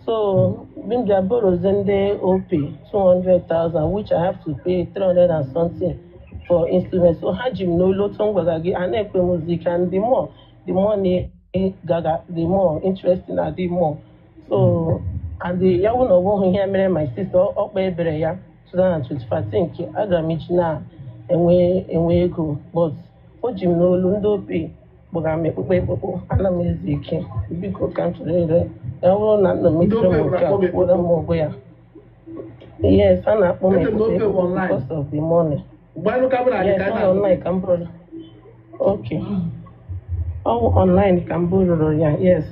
So m bịa borrowzie ndị OP 200,000, which I have to pay 300 and something for instrument. So ha ji m n'olu otu m gwara gị, a na-ekwe m ozi and the more the money gaga, the more interesting na the more. So and the ya wụ na ọ bụghị ihe mere my sister ọkpa ebere ya 2025, I think aga m iji na-enwe enwe ego, but o ji m n'olu. Ndị OP kpọgara m ekpukpe ekpukpu, ana m ezu ike. Biko, ka m chọrọ ire ya bụrụ na nna m Ndị mechiri m OP nke a na-akpọ gị kwụrụ m ụgwọ ya. Yes, a na-akpọ m Eche m na ekpukpe OP bụ ekpukpu online. because of the money. Mgbe anyị kamera dị Yes, ka ọ anyị na-ahụ. online ka m bụrụ. Okay, ọ bụ online ka m bụrụrụ ya. Yes,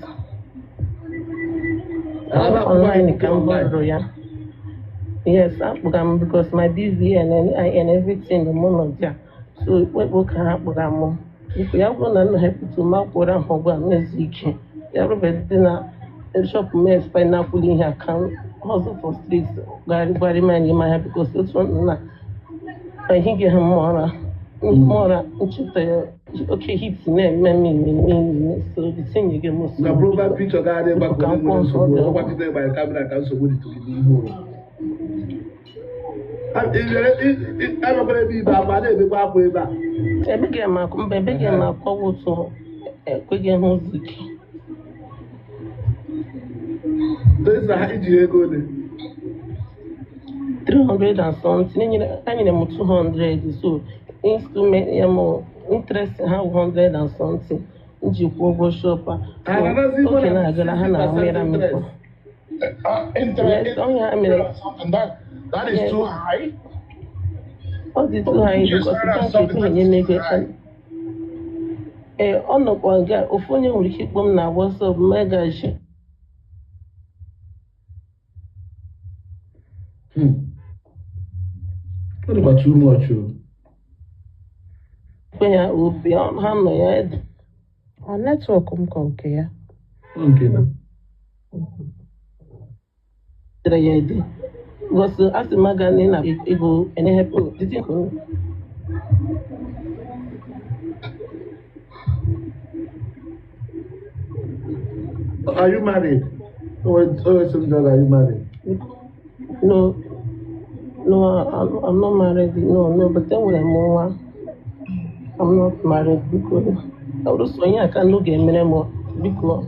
ọ bụ online ka m bụrụrụ ya. Yes, akpụga m because my BVN and NIN, everything mụ nọ there. So ekpekpe ka ha kpụga m. Biko, ya bụrụ na nna ha ekwutu m akwụrụ ahụ ụgwọ a m ezu ike. Ya bụrụ dị na shop m expire na akwụli ihe a ka m hustle for street gbarị gbarị m anya ime ahịa because otu nna ehighi ha m ụra m ụra ncheta ya, oke heat na-eme m ime ime, so the thing nye m Na nsogbu. profile picture ga-adị Biko, gbakọ ka m nwere kwụọ nsogbu. nsọ. Ọgbakịta ịgbanye camera ka nsogbu dịtụ gị n'ihu. Emekwara ebe ibe akwa na-ebekwa akwa ebe a. Ebeghị m akwa, mba, ebeghị m akwa otu ekweghị ha ụzọ ike. Esi na ha iji ego ole? 300 and something. Enyere m 200, so instrument ya m interest ha 100 and something m ji kwụọ ụgwọ shop a. Ha na-anazi So more oge than na-agala ha 60% na-amịra m interest. ego. Interest, Yes, ọ ya mere. and that is Yes. too high. Ọ dị too high You because started at bank something ekweghị that enye is m ego. too high. Ee, ọ nọkwa nga ofu onye nwere ike ịkpọ m na WhatsApp megaji. Ọ dịkwa too much o. Kwe ya obi ha nọ ya ede. Ọ network m ka nke ya. Ọ nke na. Dere ya ede because asị m aga na ego enehepụ titi. Are you married? Oh, some girl, are you married? No, I'm not married. No, but enwere m nwa. I'm not married. Biko, ọ bụrụ sọ ihe a ka ndụ ga-emere m, biko,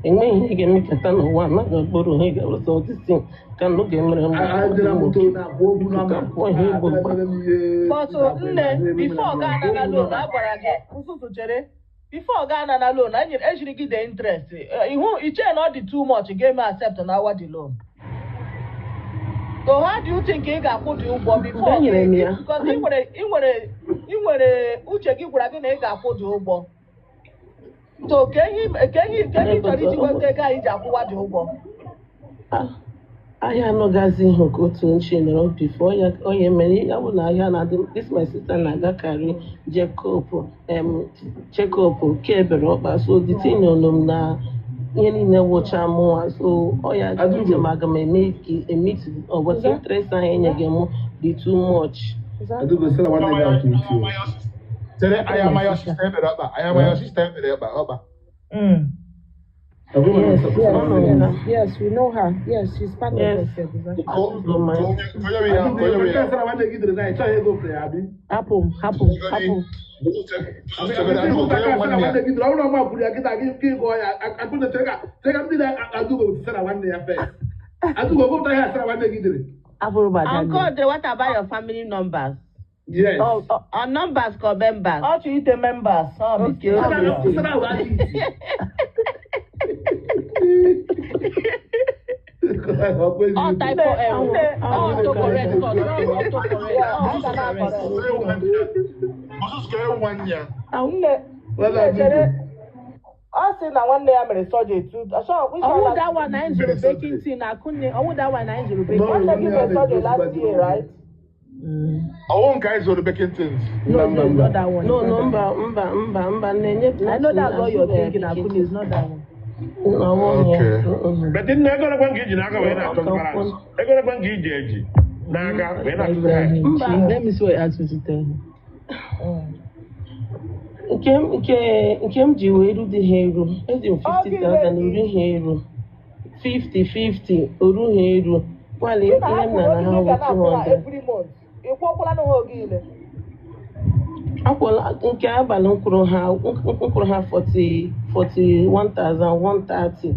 enweghị ihe ga-emekata n'ụwa mmadụ gboro ihe ga-abụrụ sọ ọdịsị ka ndụ ga-emere m. Adịla moto na-akwụ okwu Biko, ka n'ama. m kwụọ ihe igbo mkpa. But nne, before ga anana loan, a gwara gị ụtụtụ chere. Before ga anana loan, anyị ejiri gị the interest. Ihu iche na ọ dị too much ga-eme accept na awa the loan. So how do you think ị ga-akwụ dị ụgwọ before? Enyere m ya. Because ị nwere uche gị gwara gị na ị ga-akwụ dị ụgwọ. So ka ihe ị chọrọ iji nweta ego anyị ji akwụwa dị ụgwọ. Ahịa anọgazi ihu ka otu nchi nọrọ before ya onye mere ya bụ na ahịa na-adị. This my sister na-agakarị Jacob ke ebere ọkpa, so the thing nọ m na ihe niile wụcha mụnwa, so ọ ya uche m aga m eme emit ọbọchị interest ahụ enyeghị m dị too much. Adugo sị na nwanne gị atụ uche. Chere anya your sister ebere ọkpa. Anya your sister ebere ọkpa. Yes, we know her. Yes, she's part of us. Hapụ. Uncle, what about your family numbers? Yes. Our numbers called members. How to eat the members? Okay. All type of error. Auto correct. I sị na nwanne ya mere surgery too. Ọwụ that one na zuru baking tin na Akunne. Ọwụ that one na zuru baking. Nwanne gị mere surgery last year, right? Ọwụ nke anyị zuru baking tins. No, no, not that one. No, no, mba na-enye. I know that's what you're thinking, Akunne. It's not that one. Okay. But then ego na kwangi iji n'aka wee na-achọ balance. Ego na kwangi iji eji n'aka wee na-achọ. Mba, let me see what he asked me to tell him. Nke m ji wee eru dị ha eru, eji m 50,000 uru ha eru, 50 oru ha eru, kwali ihe m nara ha wụ 200. Akwụla nke abalị m kwụrụ ha 41,130.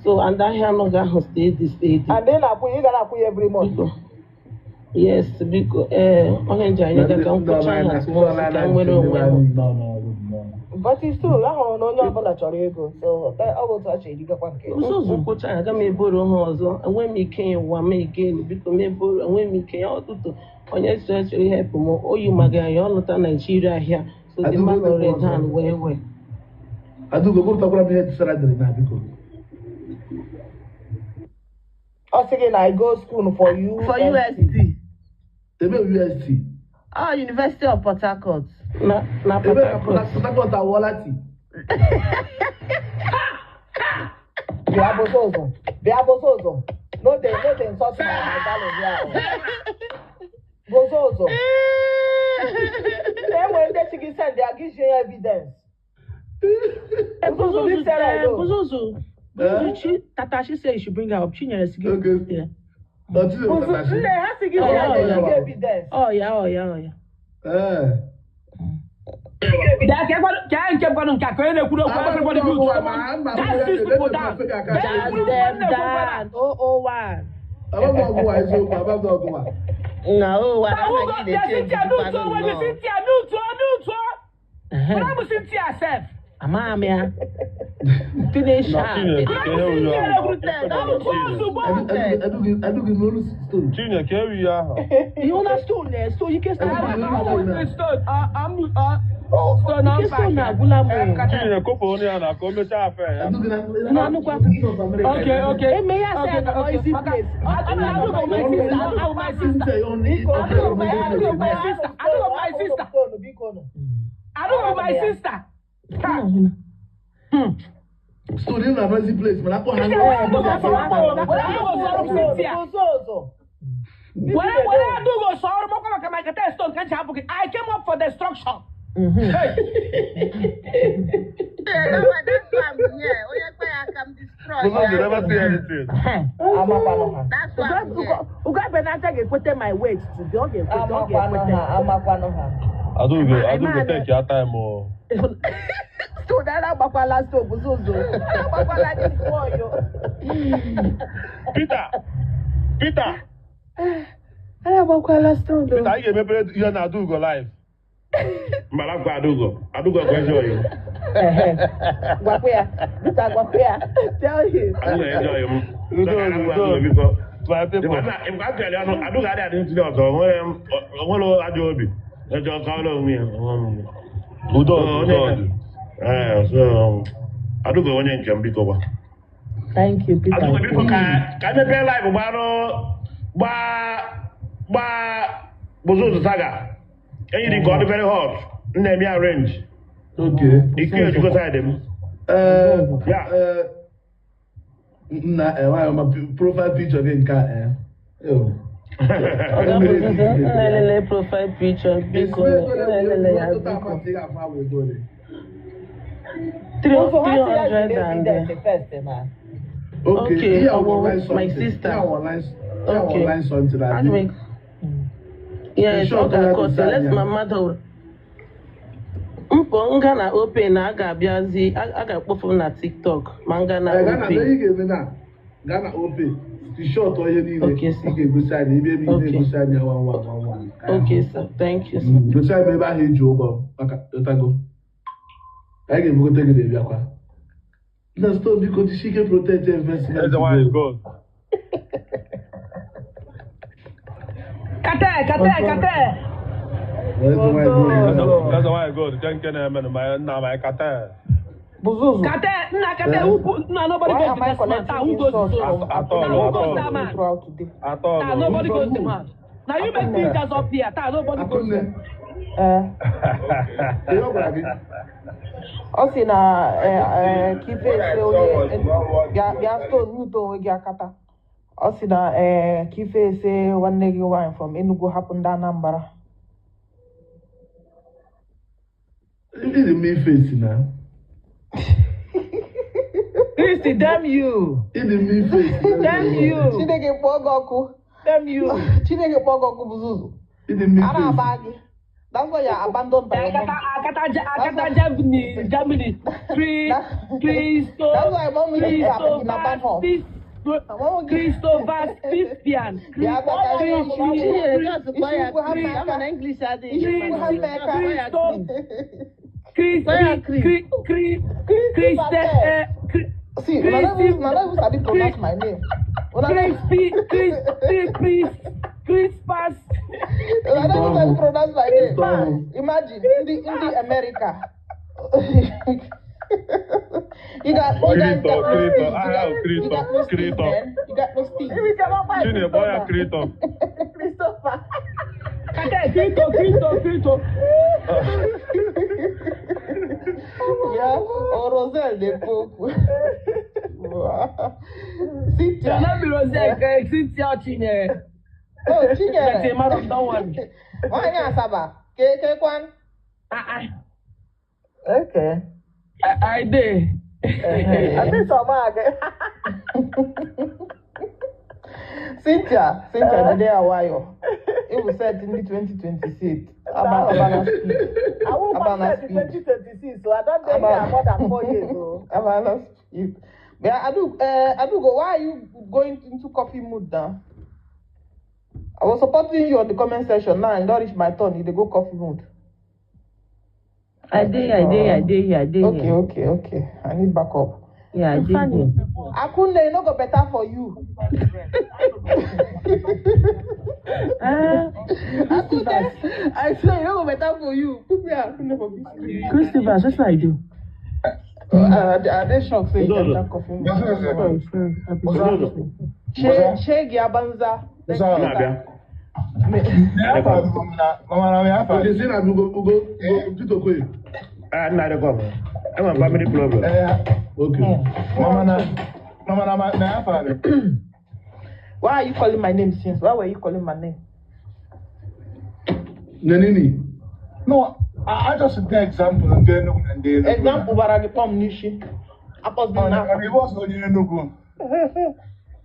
So and ahịa anọghị ahụ steady. And then ị gara akwụ ya every month. Yes, biko onye nji anyị ga ka m kwụcha ha at once ka m nwere onwe m. But it's true, ahụrụ na onye ọbụla chọrọ ego, so ọ bụ otu a chọrọ erigakwa nke. Ụzọ kwụcha aga m eboro ha ọzọ, enwe m ike ya ụwa m again, biko m eboro, enwe m ike ya ọtụtụ. Onye chọrọ ihepụ m, oyi maga ya ọ lọta Naijiria ahịa, so the man already down wee wee. Adugo, gụpụtakwara m ihe tisara dịrị na biko. Ọ sị gị na I go school for you. For UST. Ebe UST. Oh, University of Port Harcourt. Na Port Harcourt. Port Harcourt awọla ti. Bịa bozo ụzọ. No dey insult my darling here. Bozo ụzọ. Enwere ndị si gị send ya gị share evidence. Bozo. Tatashi said you should bring her up. Chinyere si gị. Okay. Nne ha si gị share evidence. Oh yeah. Everybody mute. Come on. That's these people down. That's them down. 001. No, I don't. Finish her. You understand? So you can start. Okay. I don't know my sister. So they don't have place, but I I came up for destruction. Hey. That's why I'm here. I'm destroyed. You never see anything. That's why I'm here. Uga Benata get my weight today. I do go take your time. So that I'm so Peter. Peter, I get you na do go live. Malakwa Adugo. Adugo go enjoy you. Gwapia. Peter Gwapia. Tell him. Adugo enjoy you. Udo. My people. Ịgwa ọnụ adụghị adị adị ntuli ọzọ onwere ajọ obi ejọ kọrọ onwe ya. Udo udo. Ee, so adụghị onye nke m biko gwa. Thank you, Peter. Adụghị biko ka emepee live gbarụ gbaa gbaa Buzuzu saga. Enyiri ka ọ dị very hot. M na-eme arrange. Okay. Ike ojukwu side m. Yeah. Na nwanyị ma profile picture gị nke a. Oga Buzuzu, nlelele profile picture biko nlelele ya biko. 300 and Okay, okay, my sister. Okay. Okay. Yes, Oga Kosi, let my mother. Mpọ nga na open na a ga-abịazi a ga-akpọfu m na TikTok ma nga na open. Ị ga-eme na gaa na open short ihe niile ị ga-egosi anyị ebe ebe ị na-egosi anyị nwa nwa nwa nwa. Okay sir, thank you sir. Gosi anyị ebe ahụ eji ụgwọ maka ịtago. Anyị ga-ebugote gị na-ebịakwa. Na stone biko jisi ike protect investment. Eze nwanyị gold. Kate, kate, kate. Eze nwanyị gold nke na-eme na ma kate. Buzuzu. Kate, nna kate, who nna nobody Why goes am to I this man. Ta, collecting who goes insults to from At all, Ta, who at goes all. that man? throughout today? At all. Ta, nobody goes to man. Now you make pictures up here. Ta, nobody goes there. Ihe ọ gwara gị? Ọ sị na ka ife ese onye bịa stone mute onwe gị akata. Ọ sị na ka ife ese nwanne gị nwaanyị from Enugu hapụ ndị Anambra. Ịdị mma ife esi na. Christy, damn you. Ịdị mma ife esi. Damn you. Chineke kpọọ gị ọkụ. Damn you. Chineke kpọọ gị ọkụ Buzuzu. Ịdị mma A ife na-aba esi. gị. That's why you're abandoned by your mom. Akata, Akata, Germany, Germany. Christo, That's why mom is in a bad home. Christopher Christian. Yeah, but I Chinyere just kpọọ ya Chris, ama na English adịghị. Christo, Christy, Christe, See, una no even sabi pronounce my name. Crispy, Crispy, Crispas. Una no even sabi pronounce my name. Imagine, in the America. You got you guys got no steez. You got no steez, man. You got no steez. Chineke kpọọ ya Krito. Christopher. Kate, Krito, Krito, Krito. Yeah, or Roselle dey poke. Cynthia. No be Roselle, Cynthia Chinyere. Oh, Chinyere. But madam, don't worry. Nwaanyị Asaba, ke kwan? Okay. I dey. I think so, ma. Cynthia, Cynthia, jide ya nwayọ. It was said in the 2026. Abana speed. I won't Abana pass speed. 2026, so I don't think I'm more than 4 years old. Abana speed. But Adugo, why are you going into coffee mood now? I was supporting you on the comment section. Now I don't reach my turn. You dey go coffee mood. I dey, I dey, I dey, I dey. Okay. I need backup. Yeah, I dey here. Akunne, e no go better for you. Akunne, I swear, e no go better for you. Put me Akunne for this screen. Christopher, just like I do. I dey shocked say you enter coffee mood. Shege Abanza. Na-abịa. Okay, si na Ugo Ugo Ugo Peter Okoye. Ah, nna adịkọ m. Enwere m family problem. Okay. Mama na afa. Why are you calling my name since? Why were you calling my name? Nenini. No, I just take example ndị Enugu na ndị Enugu. Example bara gị kpọm n'isi. Akpọzi m n'afa. Ọ was onye Enugu.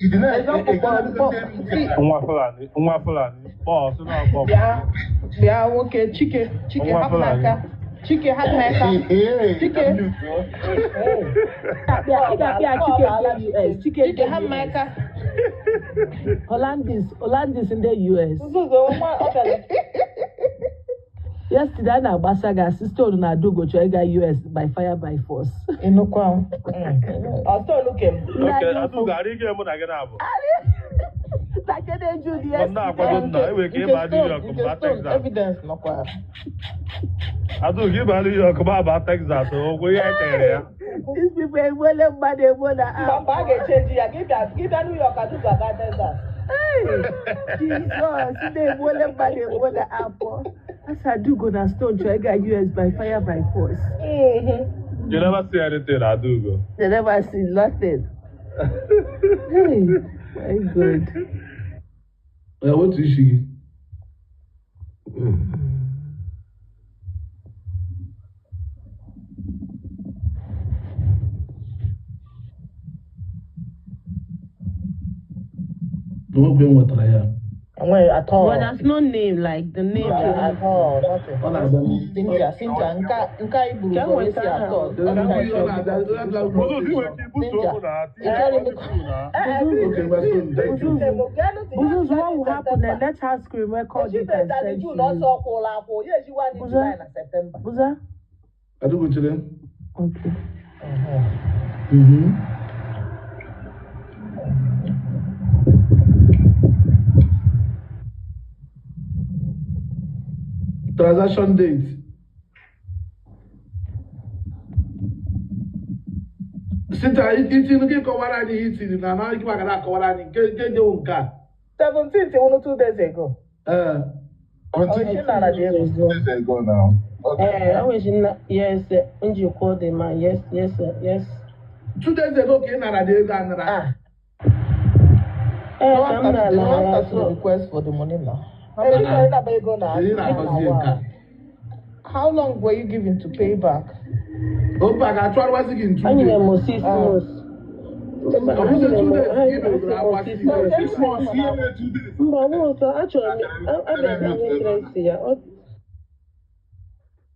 Example kpọrọ gị kpọm. See, Nwa Fulani, nwa Fulani, bọọsụ na ọkpọ. Bịa, bịa nwoke Chike, Chike Nwa hapụ m Fulani. aka. Chike hapụ m aka. Chike. Ị ga-apịa Chike nke US. Chike Chike hapụ m aka. Hollandis, Hollandis ndị US. Yesterday, a na-agbasa gị asị Stone na Adugo chọrọ ịga US by fire by force. Ịnụkwa m. Okay, Adugo, arị ike mụ na gị na-abụ. Na kede June Mgbe m na-akwado yesterday. nna, enwere ike Nke ịba New Stone, York nke mba Stone, Texas. evidence nọkwa. Adaugo ịba New York ma aba Texas, ogwe ihe anyị tere ya. These people egbuole mmadụ egbuo na Mba app. mba, a ga-echenji ya. Gị bịa New York, Adaugo aga Texas. Hey, Jesus, ndị egbuole mmadụ egbuo na app. Asị Adaugo na Stone chọrọ ịga US by fire by force. You never see anything, Adaugo. They never see nothing. Hey, my God. Ya wetu isi gị. N'ogbe m nwetara ya. Enweghị at all. But there's no name, like the name. Yeah, at all, nothing. Ọ na-abịa. Cynthia, Cynthia, nke anyị buru Ka ụzọ wee nweta si aha. atọ. Ọ na-abịa, ọ na-abịa. Buzuzu, ị nwere ike ibuso Cynthia, okwu na ị chọrọ ime na. Okay, ngwa Stone, thank you. Buzuzu, what will happen then? Let her screen record it and send to June you. ọsọ kwụrụ akwụ ya ejiwa anyị Buza? July na September. Buza? Adaugo chere. Okay. Transaction date. Cynthia, itiri gị kọwara anyị ihe itiri na anaghị maka na akọwara anyị nke nyewu nke a. 17th wụnụ 2 days ago. Ee. Ochi nara dị ego. Days ago now. Okay. Eh, I was in, yes, njikwa the man. Yes, sir, yes. 2 days ago ka ị nara dị ego anara. Ah, Eh, ka m The na-ala one ya started the so. request for the money now. How ebe many, ị chọrọ ego na Ị na-akọzi nke a. how long were you given to pay back? Ope a ga-achụarụwazi gị in 2 Anyị days. na-emo 6 months. Mba, Ọ anyị bụzi 2 na-emo days ka ha ị megoro akwa 6 6 months. days. 6 months, ihe mere 2 days. Mba, ọ bụghị ụtọ, achọrọ m abịa m interest ya. Ọ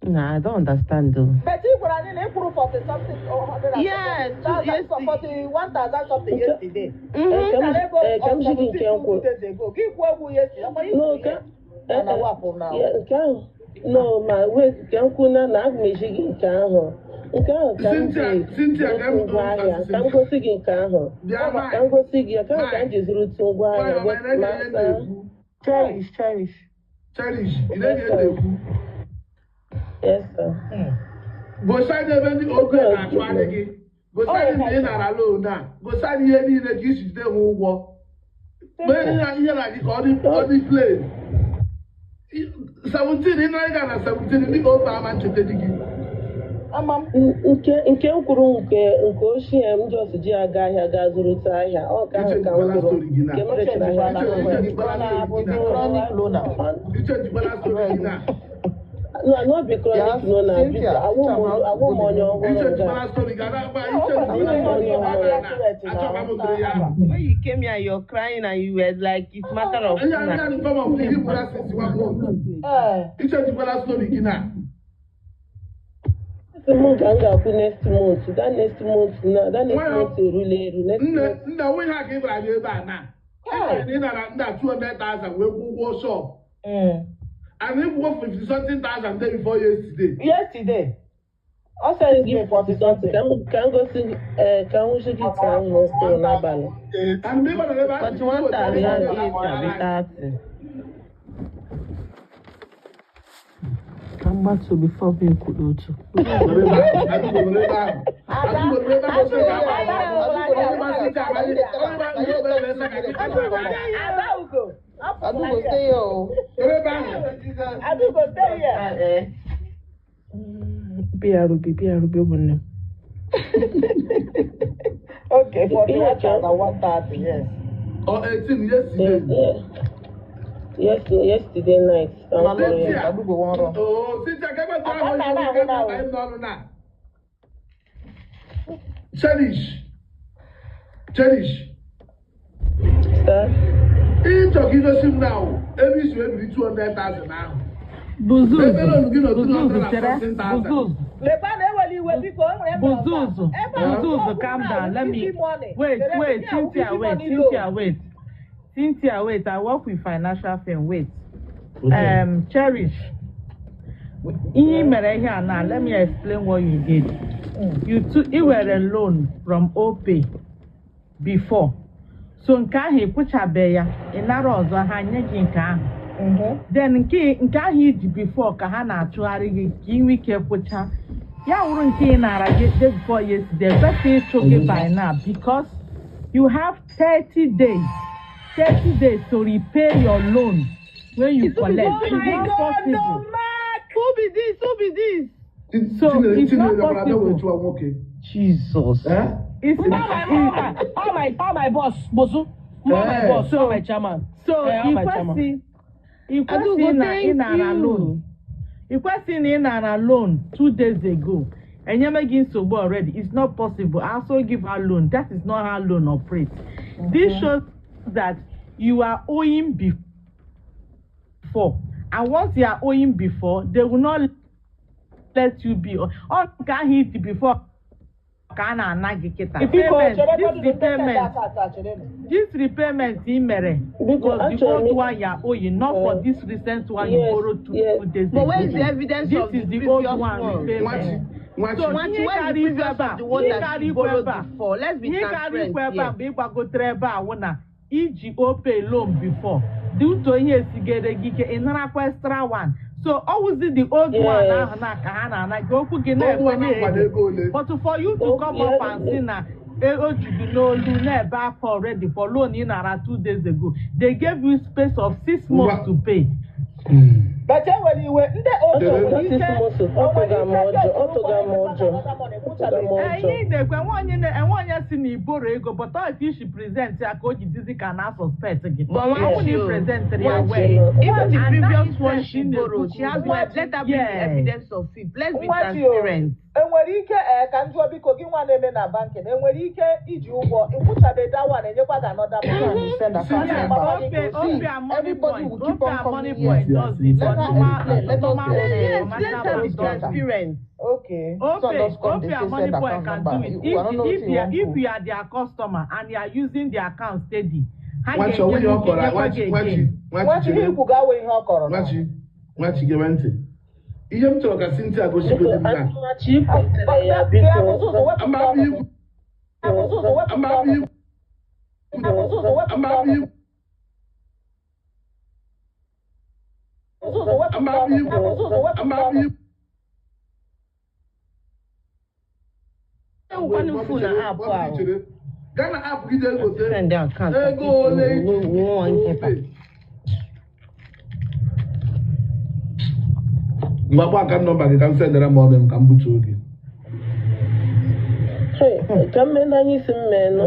Nah, I don't understand though. But ị gwara anyị na ị kwụrụ 40 something or 100 and Yes, something, yes. 41,000 something Nke- yesterday. eh, ka m Nara ego eh, ka m of ji gị nke 17 m kwuru. 2 days ago. Gị kwuo egwu yesterday. Ọkwa ị No, kwuru ka ya. eh, Na eh, wapụ na. ya, nke ahụ no ma wait, ka m kwuo na aga m eji gị nke ahụ. Nke ahụ ka m ji Cynthia, Cynthia, ka m zụrụ ngwaahịa. Ka m gosi gị nke ahụ. Bịa Ka m gosi gị nke ahụ ka m ji zụrụtụ ngwaahịa. Nwayọ, But ma ị ma na-ege ihe na-ekwu. Cherish, cherish. Cherish, ị na-ege ihe na-ekwu. Yes, sir. Gosi anyị ebe ndị oge na-achụ anyị gị. Gosi anyị na ị nara loan a. Gosi anyị ihe niile ka isi jide ha ụgwọ. Mee ihe na gị ka ọ dị plain. 17 ị nara ga na 17 ndị obe ama ncheta di gị. Ama m. Nke m kwuru nke ochie m just ji aga ahịa gaa zụrụta ahịa, ọ ka ahụ ka m Ichejikwala kwuru story gị na. nke m rechara ahịa. Ichejikwala Chronic loaner. Ichejikwala story gị na. No, no be chronic Yes, loan na Cynthia, biko, awụ m onye ọhụrụ nga. Ichejikwala story gị na. Ichejikwala story gị na. Achọkwa m ụdịrị ya ahụ. When you came here, you're crying and you were like, it's matter of Ihe a ndị form of ihe gbura since one month. Ee. Ichejikwala story gị na. Sị m ka m ga-akwụ next month, that next month na that next Nwayọ. month erula eru next Nne, month. nne, onwe ihe a ka ị gwara anyị ebe a na. Ị gwara na ị nara ndị a 200,000 wee kwụọ ụgwọ shop. And ị kwụọ 50 something thousand day before yesterday. Yesterday. Ọ sị Gị gị 40 something something. ka m gosi gị ee ka m nwụchi gị ka m hụ story n'abalị. And mgbe ị gbara ebe a sị gị weta ihe 41,000 ndị abi 30. Ka m gbatuo before m ekwuru otu. Nọrọ ebe ahụ, Adaugo nọrọ ebe ahụ. Adaugo nọrọ ebe ahụ, sị ka agba- onye masị ka agbanye- onye ma- ihe obere na-ese ka gị chọrọ agba. Adaugo. Adaugo, stay here. Oh. Nọrọ ebe ahụ. Adaugo, stay here. BRB, BRB ụmụnne m. Okay, 41,130, yes. Or 18 yesterday. Yes, yesterday night. Ka m Na kwụrụ ya. Cynthia, Adaugo wan run. Oh, Cynthia, ka ebe ahụ Akwa ihe na ebe ahụ na ahụ. anyị n'ọnụ na. Cherish. Cherish. Sir? Ịchọ ka igosi m na ebe isi wee biri 200,000 ahụ. Buzuzu, Ebe loan gị nọ Buzuzu, chere, 214,000. Buzuzu, Lekwa na eweli iwe biko, e nwere ebe Buzuzu, Ebe a Buzuzu, okwu calm na down. Let me easy money. wait, Chere, wait, ihe a wụ Cynthia, easy wait, money Cynthia, loan. wait, Cynthia, wait. I work with financial firm. Wait, Cherish. Ihe i mere here now, let me explain what you did. You took you were a loan from OPay before. So nke ahụ ịkwụchabe ya, ị nara ọzọ, ha nye gị nke ahụ. Then nke ahụ iji before ka ha na-achụgharị gị ka ị nwee ike kwụcha ya, wụrụ nke ị nara gị day before yesterday, ekwesịghị ịchụ gị by now because you have 30 days, 30 days to repay your loan when you collect. Oh It's my not God, possible. no, Mark! Who be this? Who be this? So it's not Chinere bịakwara bịa wee possible. chụwa nwoke. Jesus. Eh? It's All my boss, Bosu. All my Eh. boss, all my chairman. So Eh, all my chairman. ị kwesị Adugo, na ị thank nara you. loan. Ị kwesị na ị nara loan 2 days ago. Enyeme gị nsogbu already. It's not possible. I also give her loan. That is not how loan operates. This shows that you are owing before. And once you are owing before, they will not let you be. Ọ nke ahụ iti before ka a na-ana gị kịta. Biko, Payment, chere this godu ndị repayment, aka aka, chere nụ. this repayment ị mere Biko, was the achọrọ old m one you are owing, not for this recent one you Yes, borrowed two, yes. 2 days But ago. where is the evidence This of the is the old previous one one? repayment. Nwachi, So Nwachi, ihe where is karịa the ikwu previous ebe a, of the one ihe that karịa she ikwu borrowed ebe a, before? Let's be ihe karịa transparent ikwu ebe a here. mgbe ị gbagotere ebe a wụ na iji Opay loan before, due to ihe esigere gị ike, ị narakwa extra one. So ọ wụzi the old one Yes. ahụ na ka ha na-ana gị, okwu gị Old na-ekwe one ahụ kwado na-ege. ego ole? But for you to come up and say na o ji gị n'olu na-ebe akwa already for loan ị nara 2 days ago, they gave you space of 6 months to pay. But enwere iwe ndị otu Dere. nwere That is ike moto. o Ọ nwere tụga m ike ụjọ. get Ọ tụga m ụgwọ ụjọ. another money, Ọ tụga m kwụchabeghị. Ee, ụjọ. ihe ị na-ekwe, enwe onye si na iboro ego, but ọ etu isi present ya ka o ji dizi ka na suspect gị. But Ọ bụ na Nwachi, ị presentịrị ya Nwachi, well. even the And that previous one interest she ị na-ekwu borrowed, she has no, let her bring the evidence of it. Let's be Nwachi o, transparent. Enwere ike ee ka m jụọ biko, gị nwa na-eme na banking, enwere ike iji ụgwọ ịkwụchabe that one, enyekwa gị another money? Send account Yes, number. Opay, See, Opay and Money everybody Point. will keep Opay on and coming Money here. Point does it, Let but her normal, explain. Let us normal, Yes, commercial let her be bank does it. transparent. Okay. Some Opay, just come, they Opay say and Money send Point account can number. do it. You, I don't know If what if you you are want if to. you are their customer and you are using the account steady, ha Nwachi, ọ ga-enye nwunye ọ kọrọ ga-enyekwa nwachi gị nwachi again. nwachi Nwachi, ihe chere. ikwu ga-awe ihe ọ kọrọ na. Nwachi, nwachi, gebe ntị. Ihe m chọrọ ka Cynthia gosigodi m na Nwachi kwutere ya, Bịa, biko. Bụzụzụ, wepụta ama ọnụ abụ gị. ikwu Bụzụzụ, wepụta ama abụ ọnụ gị. ikwu Bụzụzụ, wepụta ama abụ ọnụ gị. ikwu Bụzụzụ, wepụta ama abụ ọnụ gị. ikwu Bụzụzụ, wepụta ama abụ ọnụ gị. ikwu. Enwekwanụ phone na app ahụ. Chere. Gaa na app gị jee gote Send the account. ego ole iji One paper. Opay. Mgbakwa account number gị ka m sendere m ọbịa m ka m butuo gị. Hey, ka m mee n'anya isi m mee nụ.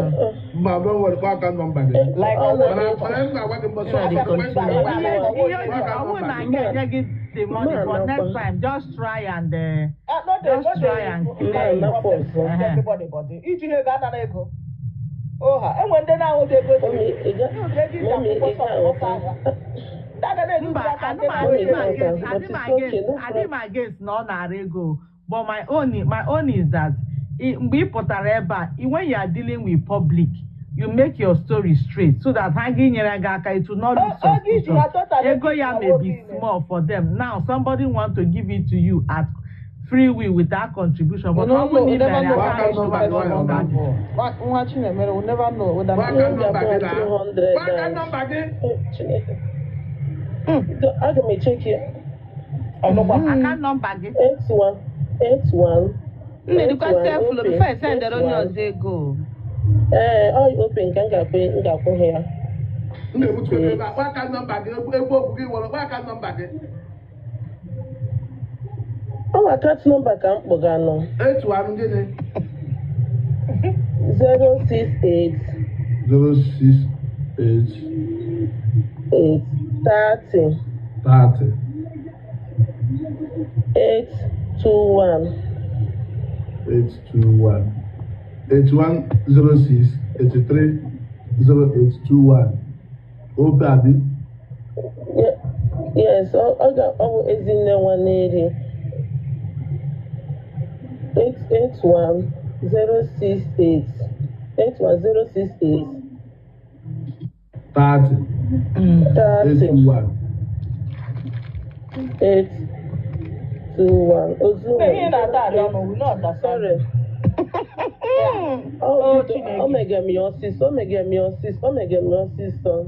Mba, don't worry, kpọọ account number gị. Like Ọ Mana na- mana m ga-agwa gị mbọsị Ịna dị ọbụla continue. Ihe ihe o ji Account ọ bụrụ na number gị. nke enye gị the money, Ma but next anakwa. time just try and Ah, no dey just no try dey and Ma clear it. anakwa ọzọ. Everybody body iji ego anara ego oha enwe ndị na-ahụ dị ego Mummy, ị ga- ndị ụdị ego iji Mummy, akwụkwọ ị sọpụ ga-aghọta. ahịa ndị aga na-eduzi Mba, aka ndị adị m na-ahụ adị m ego. against But adị m it's okay, against no adị m problem. against na ọ nara ego, but my own is that mgbe ị pụtara ebe a, when you are dealing with public, you make your story straight so that ha gị nyere gị aka, it will not look Oge iji ha suspicious. total Ego ya may be small for them. Now somebody want to give it to you at free will without contribution, We but no ọ know, bụrụ we na ị never mere know. Gwa account number gị nwayọọ ọma. Nwa Chinemere, we never know whether Gwa Ihe account m number ga-akwụ gị na. 300 Gwa account and number gị. Oh, Chineke. Aga m echeki ya. Ọnụkwa. Account number gị. 81 81 Nne, dịkwa 81 careful Opay before I send onye 81. ọzọ ego. Ee, ọ Opay nke m ga-akwụ, m ga-akwụ ha ya. M na-ebutu ego ebe a. Gwa account number gị. Egwu okwu gị nwere. Gwa account number gị. Ọ bụ account number ka m kpọga nọ. Etu anụ gịnị? 068 068 8 30 30 821. 821 8106 83 0821. Opay abi? Yes, ọ ga ọ bụ Ezinne Nwaneri. 881 068 81068 30 30 821 821. Ozu. Ihe na-ata arịọ ọnụ, we no understand. Sorry. Oh, o mege m ya ọsịsọ, o mege m ya ọsịsọ, o mege m ya ọsịsọ.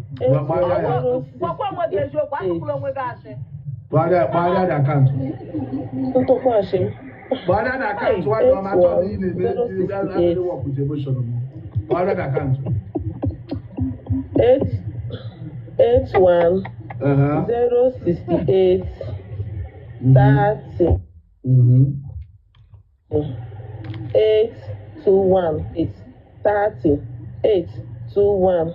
Gwakwa onwe gị eziokwu, atụkwala onwe gị asị. Gbagharịa the akaụntụ. Ntụkwasị m. Gbagharịa the akaụntụ nwayọ ọma, achọghị ị na-eme adịghị work with emotion m. Gbagharịa the akaụntụ. 8 8 1 0 68 30 8 2 1 8 30 8 2 1.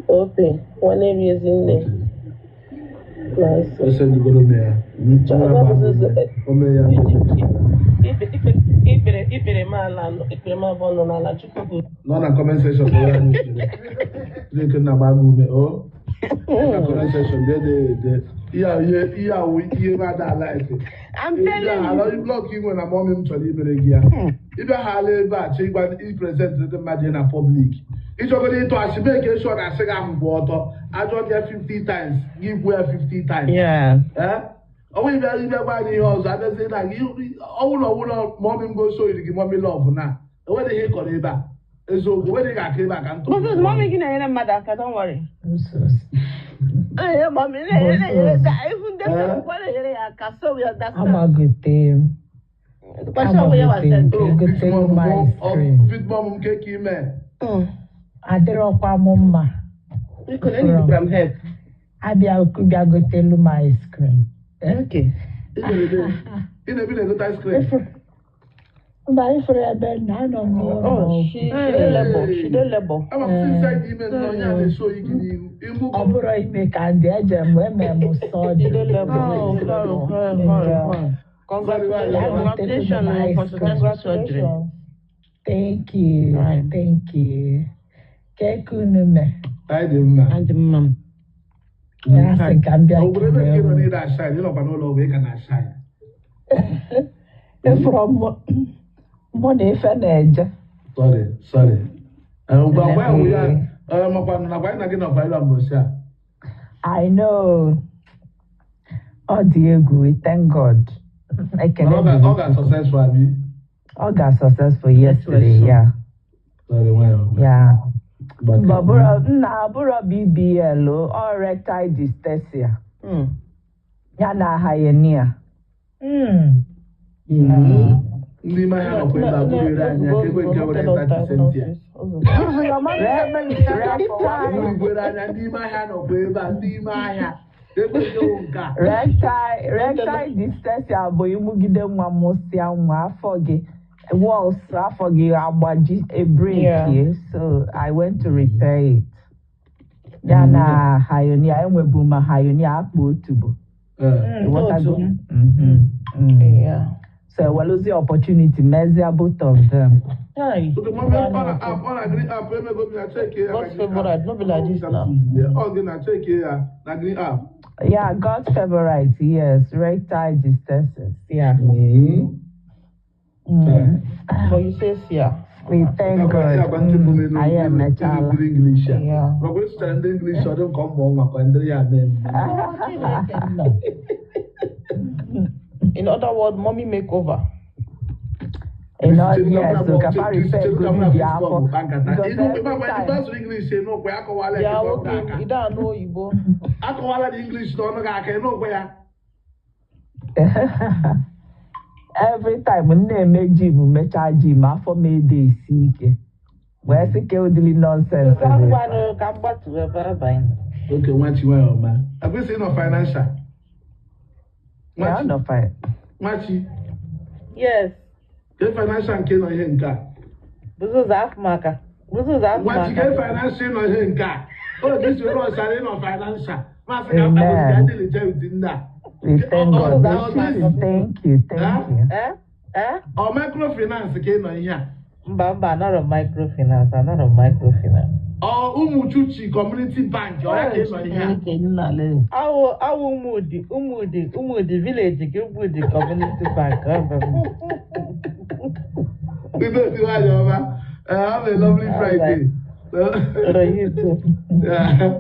Open. One area is in there. Nice. Esendugoro m ya. O mee ya. Ikpere m ala, ikpere m abụọ nọ n'ala Chukwu. Nọ na comment section ka ya anyị Chineke na-agba gị ume o. Na comment section de de de ihe ihe awụ ihe m ada ala eke. I'm telling you. Ala blọk ị nwere na mọmị m chọrọ imere gị ya. Ịbịa ha ala ebe a chọ ịgwa iprezentị ndị mmadụ na pọblik. Ịchọgoro ịtụ asị mee ka eshọ na-asị gị ahụ kwụ ọtọ. Ajọ gị ya 50 times, gị kwuo ya 50 times. Ọ bụghị bịa ịbịa gwa anyị ihe ọzọ abịazie na gị ọwụlọ ọwụlọ mọmị m gosi oyiri gị mọmị lọv na enweghị ihe ị kọrọ ebe a. Eziokwu enweghị ga-aka ebe a ka ntụ. Moses, mommy gị na-enyere mmadụ aka, don't worry. Ee, mami na-enyere ya even ndị akwụkwọ na-enyere ya aka, so we understand. Amagote m. Kwasị onwe ya Amagote m ka egote m ice cream. Fit mọm m nke ka ime. Adịrọkwa m mma. Biko, na enyi m help. Abịa bịa gotelu m ice cream. Okay. Ị na-ebi na-egote ice cream. Mba, ifuru ebe na anọ m n'ụlọ Oh, ọgwụ. she dey labor. She dey labor. Ama m since anyị ime nnọọ onye a na-eso oyi gị n'ihu. Ime Ọ bụrụ ime ka ndị eje m eme m She dey sọjiri. labor. Oh, sorry, sorry, sorry. Congratulations for successful surgery. Thank you. Thank you. Ka unu mee? Anyị dị mma. Adị mma m. Ya sị ka m bịa Obodo ebe kelee nke nọ unu. niile ashine, ị nọkwa n'ụlọ ọgwụ ị ka na-ashine. Ifuru mụ na ife na-eje. Sorry, sorry. Ngwa ngwa ahụ ya makwa nakwa anyị na gị nọkwa ebe a mbọsị a. I know. Ọ dị egwu, we thank God. Ekele Mana dịrị ọ ga successful abi. Ọ ga successful yesterday, yeah. Sorry, nwayọọ. Yeah. Mba, ọ bụrụ nna ọ bụrụ BBL o, ọ rectal dystocia. Ya na hernia. Ndị ime ahịa nọkwa ebe a bụrụ ire anya ka ekwe nke were 30 cent ya. Bụrụ igwere anya ndị ime ahịa nọkwa ebe a ndị ime ahịa ka ekwe nke wụ nke a. Rectal dystocia bụ ịmụgide nwa mụsịa nwa afọ gị walls afọ gị agbaji a break Yeah. yeah. So I went to repair it. Ya na hernia, enwebu m hernia akpa otubo. Ịghọtago? Mhm, mm. Yeah. So eweluzie opportunity mezie both of them. Hi. Okay, mama, ọ na app, ọ na green app, emego m ya check ya na God's green app. favorite, no be like this now. Ọ gị na check ya na green app. Yeah, God's favorite, yes. Rectal dystocia. Yeah. Mm. But you say yeah. We thank God. Agwa ndị bụ m Anyị emechala. ndị English a. Yeah. Makwa ịsụchara ndị English ọ dị m ka ọ mụọ nwa ka ndị ya mee m. In other words, mommy makeover. In all, yes, so ka repair go be the afọ. Because every time, Ịgbasụrụ English n'ụkwa ya akọwala ya Yeah, n'ọnụ gị okay. aka. You don't know Igbo. Akọwala dị English n'ọnụ gị aka n'ụkwa ya. every time m na-eme gym mechaa gym afọ m ede esi ike. Wee sị ka ụdịrị nonsense dị. Ngwanụ ka m gbatuo ebe abalị. Okay, nwachi nwayọ ọma. Akwụsị ịnọ financial. Yeah, ọ nọ fine. Nwachi, Yes. ke financial nke nọ ihe nke a. Buzuzu afụmaka. Buzuzu Nwachi, ke afụmaka. financial nọ ihe nke a. O ji were ọsara ịnọ financial. Masị ka Amen. mkpagbu ka ndị leje ụdị ndị a. We thank God. Ọ- ọ- Thank you, thank you. Eh? Eh? Ọ microfinance ka ị nọ ihe a. Mba mba, anọrọ m microfinance, anọrọ m microfinance. Ọ Ụmụchuchi Community Bank ọ ya ka ị nọ ihe a. Awụ awụ Ụmụdi Ụmụdi Ụmụdi village ka Ụmụdi community bank ọ bụ m. Udo dị nwayọ ọma. Have a lovely Friday. Oh, you too. Yeah.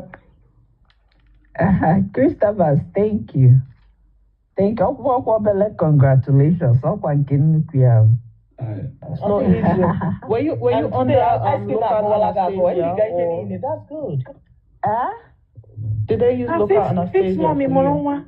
Christopher, thank you. Thank you. Ọkwa ọkwa obele congratulations. Ọkwa nke nnukwu ya. It's not easy. Were you And under today, ice cream local na anesthesia or That's good. Eh? did they use Na local fix anesthesia mommy for mụrụ you? nwa.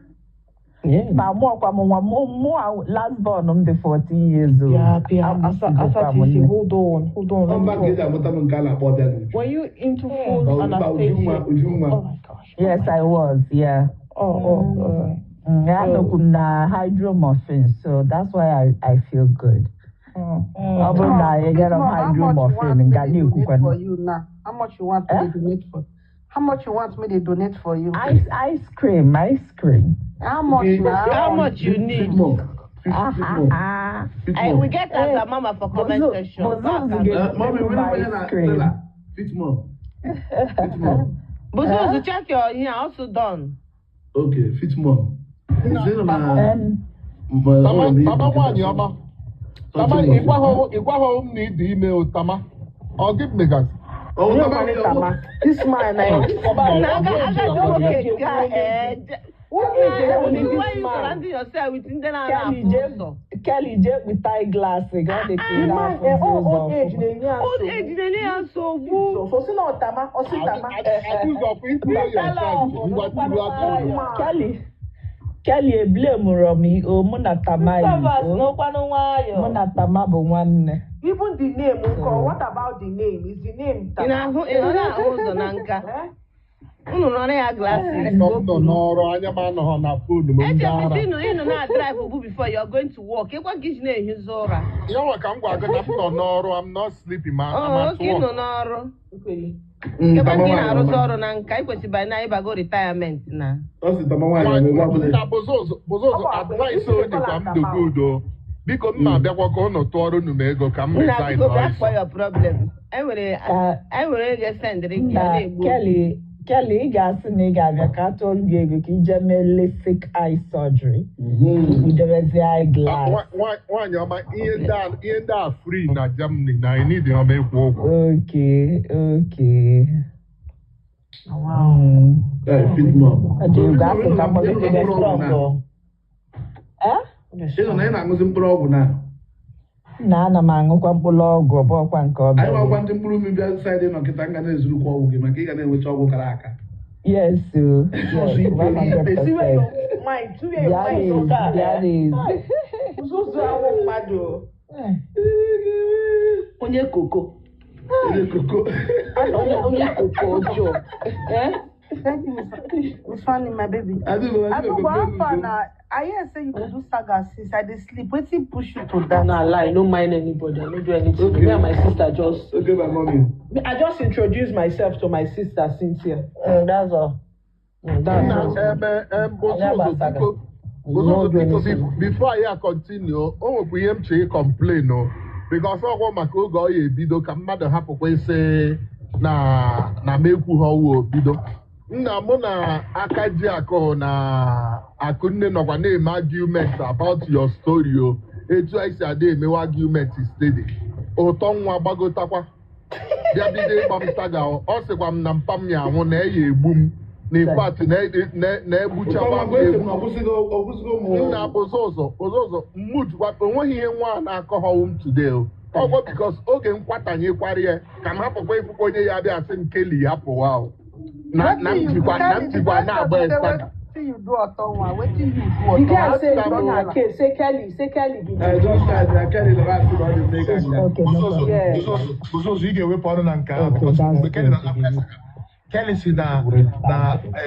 Ma mụ ọkwa m nwa mụ a last born m dị 14 years old. Yeah, yeah. Amụsigokwa m Asatisi, nne. hold on, hold on. Let me Ọmba ka eji talk. amụta m nke a na-akpọ ọbịa n'uju. Were you into full Ọ mba Ujunwa anesthesia? Ujunwa. Oh my gosh. Oh Yes, my I gosh. was, yeah. Oh. Anọkwu m na hydromorphine, so that's why I feel good. Ọ bụrụ na Fit enyere m mom, how much you want hydromorphine, me nga they donate na-ekwukwanụ. for you now? How much you want me Eh? they donate for? How much you want me they donate for you? Ice cream, ice cream. How much Okay. now? How much you Fit need? mom. Fit mom. Fit I, we mom. get Hey, as a mama for comment Bozo, section. Go Bozo's ask Mommy, ga-ebutere m were onye ice na cream. Stella. Fit mom. Fit mom. Buzuzu, check your here also done. Okay, fit mom. Nna, Zinụ na Tama, mgbe Tama, ụlọ m ibu Tama nkịta nwaanyị ọma. Tama, something was ịgwaghọ m na ị dị ime o, Tama. Ọ gị megasị? Oh, Onye Tama, kwanị Tama? This man, eh, this man, Na Ọ aga bụ agadi eji nwoke akpọrọ. nke a eh, What age na is why this you man? surrounding yourself with ndị na-ana Kelly afụ jee ụzọ? Kelly jee kpụta glass gị, ọ dị ka ị The man, na-afụzi eh, ụzọ old age ọfụma. na-enye ya Old nsogbu. age na-enye ya nsogbu. Jesus, osi na ọtama, osi tama. Adụzọ kwa ikwuru yourself, ngwa turu aka ụlọ. Kelly, Kelly eblamụrụ m o, mụ na Tama yi Servers o. n'okwanụ Mụ nwayọ. na Tama bụ nwanne. Even the name, Nko, So, what about the name? Is the name Ị Tama? na-ahụ ị nọ na-ahụ ụzọ na nka. Eh? Unu nọrọ ya glasses Nọ ka m o nọ kwuru. n'ọrụ, anya m anọghọ na phone m ndị Echefisi ara. ịnụ ịnụ na-drive ugbu before you are going to work. Ịkwa ka iji na-ehizi ụra. Ya nwa ka m gwa gị na m nọ n'ọrụ, I'm not sleeping, ma I'm Oh, at oke ịnọ work. n'ọrụ. Okay. Ịkwa Tama ka ị nwaanyị na-arụzi ọma. ọrụ na nka, ị kwesịrị na ịbago retirement na. Ọ sị Tama nwaanyị ọma ebe ọbụla. Na Bozozo, Ọ Bozozo, bụ akwa, advice isi o kọla nyekwa m Tama. dị good o. Biko m na-abịakwa ka unu tụọrọ unu m ego ka m Nna resign biko bịa ọsọ. kpọọ your problem. Enwere ka enwere ego sendịrị gị ya nna na-egbu oge. Kelly, Kelly, ị ga-asị na ị ga-abịa ka a tụọrọ gị ego ka ije mee LASIK eye surgery. Kpudebezie eye glass. Nwaanyị ọma, ihe ndị a free na Germany na I need ọma ịkwụ ụgwọ. Okay, okay. Wow. Eh, fit mom. Ọ dị So, egwu fit mom, asị ịnọ ka na mmalite ịnọ na gị mkpụrụ ọgwụ Strong na. o. Eh? Ịnọ na ị na-aṅụzi mkpụrụ ọgwụ na. Na ana m aṅụkwa mkpụrụ ọgwụ, ọ bụghịkwa nke Anyị obere. nwakwa ndị mkpụrụ mmiri bịa saịdị nọ nkịta nga na-ezurukwa ọgwụ gị maka ị ga na-enwecha ọgwụ kara aka. Yes, o. Jesus, Yes, ibe, see where 100%. your mind, see where your Bịa mind n'ezi, so bịa eh? n'ezi. Uzuzu awụ mmadụ. o. Onye koko. Onye koko. Onye onye koko ọjọọ. Eh? Thank you, Miss Fanny, my baby. Adịgo I adịgo go how complain far ugo. now. I hear say you go do saga since I dey sleep. Wetin push you to that? Na lie, no mind anybody. I no do anything. Okay. Me and my sister just Okay, my mommy. I just introduced myself to my sister, Cynthia. That's all. That's Nna all. ebe Anyị Bozozo agbasaga. biko We no Bozozo do biko anything. before anyị continue, o nwekwa ihe m chee complain o. Because ọgwụ maka oge ọ ya ebido ka mmadụ hapụkwa ịsị na m ekwu ha ọwụ obido. Nna mụ na aka ji akụ na akụnne nọkwa na-eme argument about your story o. Etu anyị si ada emewe argument steady. Ụtọ nwa gbagotakwa. Bịa bido ịgba m saga o. Ọ sịkwa m na mpa m ya anwụ na eya egbu m. Na in fact na Ụtọ egbuchakwa nwa m gwa ese m egbu. na ọkwụsịgo ụmụ Nna Bozozo, Bozozo, mmutukwa onweghị ihe nwa a na-akọghọwụ m today o. Ọgwọ because oge nkwatanyekwara ya ka m hapụkwa ịfụkwa onye ya bịa sị m Kelly ya pụwa o. Na Wetin m you jikwa na Kelly, m the jikwa question na-agba be say esaga. wetin you do ọtọ nwa, wetin you do The ọtọ girl nwa, say wetin e you bring don her tell am? case. Say Kelly, say Kelly be Eh, the just start na Kelly nọrọ asị na ọ dị mma ịga nga. Okay, no Bozozo, problem. Yeah. Bozozo, Bozozo, ị ga-ewepụ ọnụ na nke ahụ Okay, because that's mgbe Kelly good. na-akpa saga, Kelly si na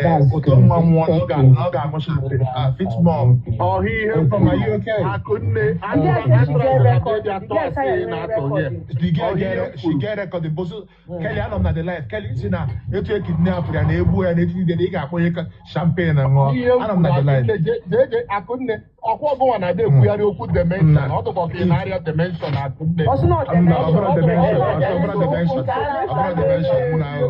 That's ụtọ good. nwa nwụọ na ọ Thank ga you. na ọ ga-aṅụ champagne. Ah, fit mom. Ọha ihe Fit mom, are kwuru you okay? Akụnne The girl say she atụrụ get na record. bịa The tụọ girl say asị I na-atọnye. recording. The girl Ọha ihe get she kwuru. get recording. Bozo Kelly anọ m na the life. Kelly si na etu e kidnap ya na egbu ya na etu niile na ị ga-akpọ onye champagne na ṅụọ. Ihe m Anọ m kwuru na the life. Akụnne jee jee Akụnne ọkwa ọgụnwa na-ada ekwugharị okwu dementia Nna. na ọ dịkwa ka ị na-arịa dementia na Akụnne. Ọ sị na ọ Mba, ọ dementia. bụrụ Ọ bụrụ dementia, ọ ọ bụrụ dementia, ọ bụrụ dementia nna ahụ.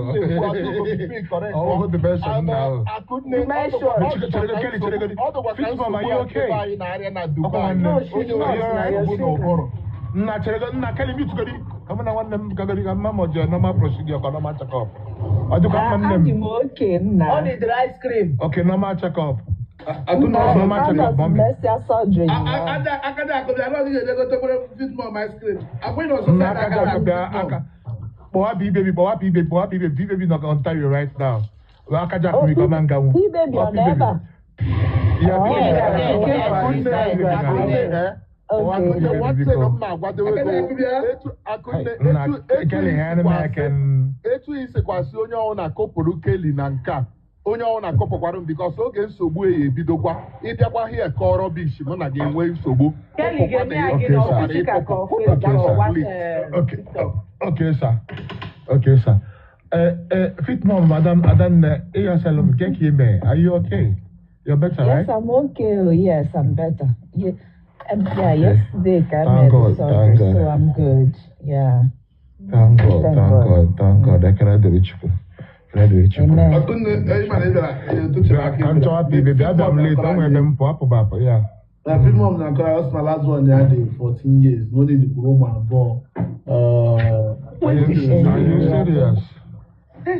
Ọ bụrụ dementia nna ahụ. Akụnne Dementia. Chere Kelly, chere Kelly. ọ dịkwa ka Fit mom, nsogbu are you a okay? ebe anyị na-arịa na Ọkwa Dubai nwanne. No, she's onye not. nwere Na you're nsogbu sick. n'ụbụrụ. Nna chere nna Kelly mute godi. Ka mụ na nwanne m gagodi ka mma ma ọ jee normal procedure ka normal check up. Ọ dịkwa mma nne Adị m. m oke nna. Ọ need ice cream. Okay, normal check up. Normal check-up, mommy. Mesịa surgery. Akada akọbịa anọ gị ga-egotekwere Fitmom ice cream. Akwa ị nọ Nna sọsọ aka akọbịa aka. Kpọwa B baby, kpọwa B baby, kpọwa B baby. B baby nọ Ontario right now. Well, aka jack mi kọ manga nwu. B baby ọ nọ ebe a? Yeah, B baby. Akunne, one thing m na-agwadowe bụ Akunne, etu isikwasị onye ọwụ na-akọpụrụ Kelly na nke a, onye ọwụ na-akọpụkwara m because oge nsogbu eyi ebidokwa ịbịakwa hie kọọ rọbish mụ na ga-enwe nsogbu. Okay, sir. Okay, sir. Fitmom, Madam Adanne, Eyasalom, Kekime, are you okay? You're better, right? Yes, I'm okay. Yes, I'm better. Yeah, yeah, yesterday I made the surgery, so I'm good. Yeah. Thank God, thank God, thank God. I cannot do it. Amen. I'm so happy, baby. I'm late. I'm going to yeah. Na Fitmom na nkọrọ ọsọ na last one ya dị 14 years. No need to grow my ball. Are you serious? This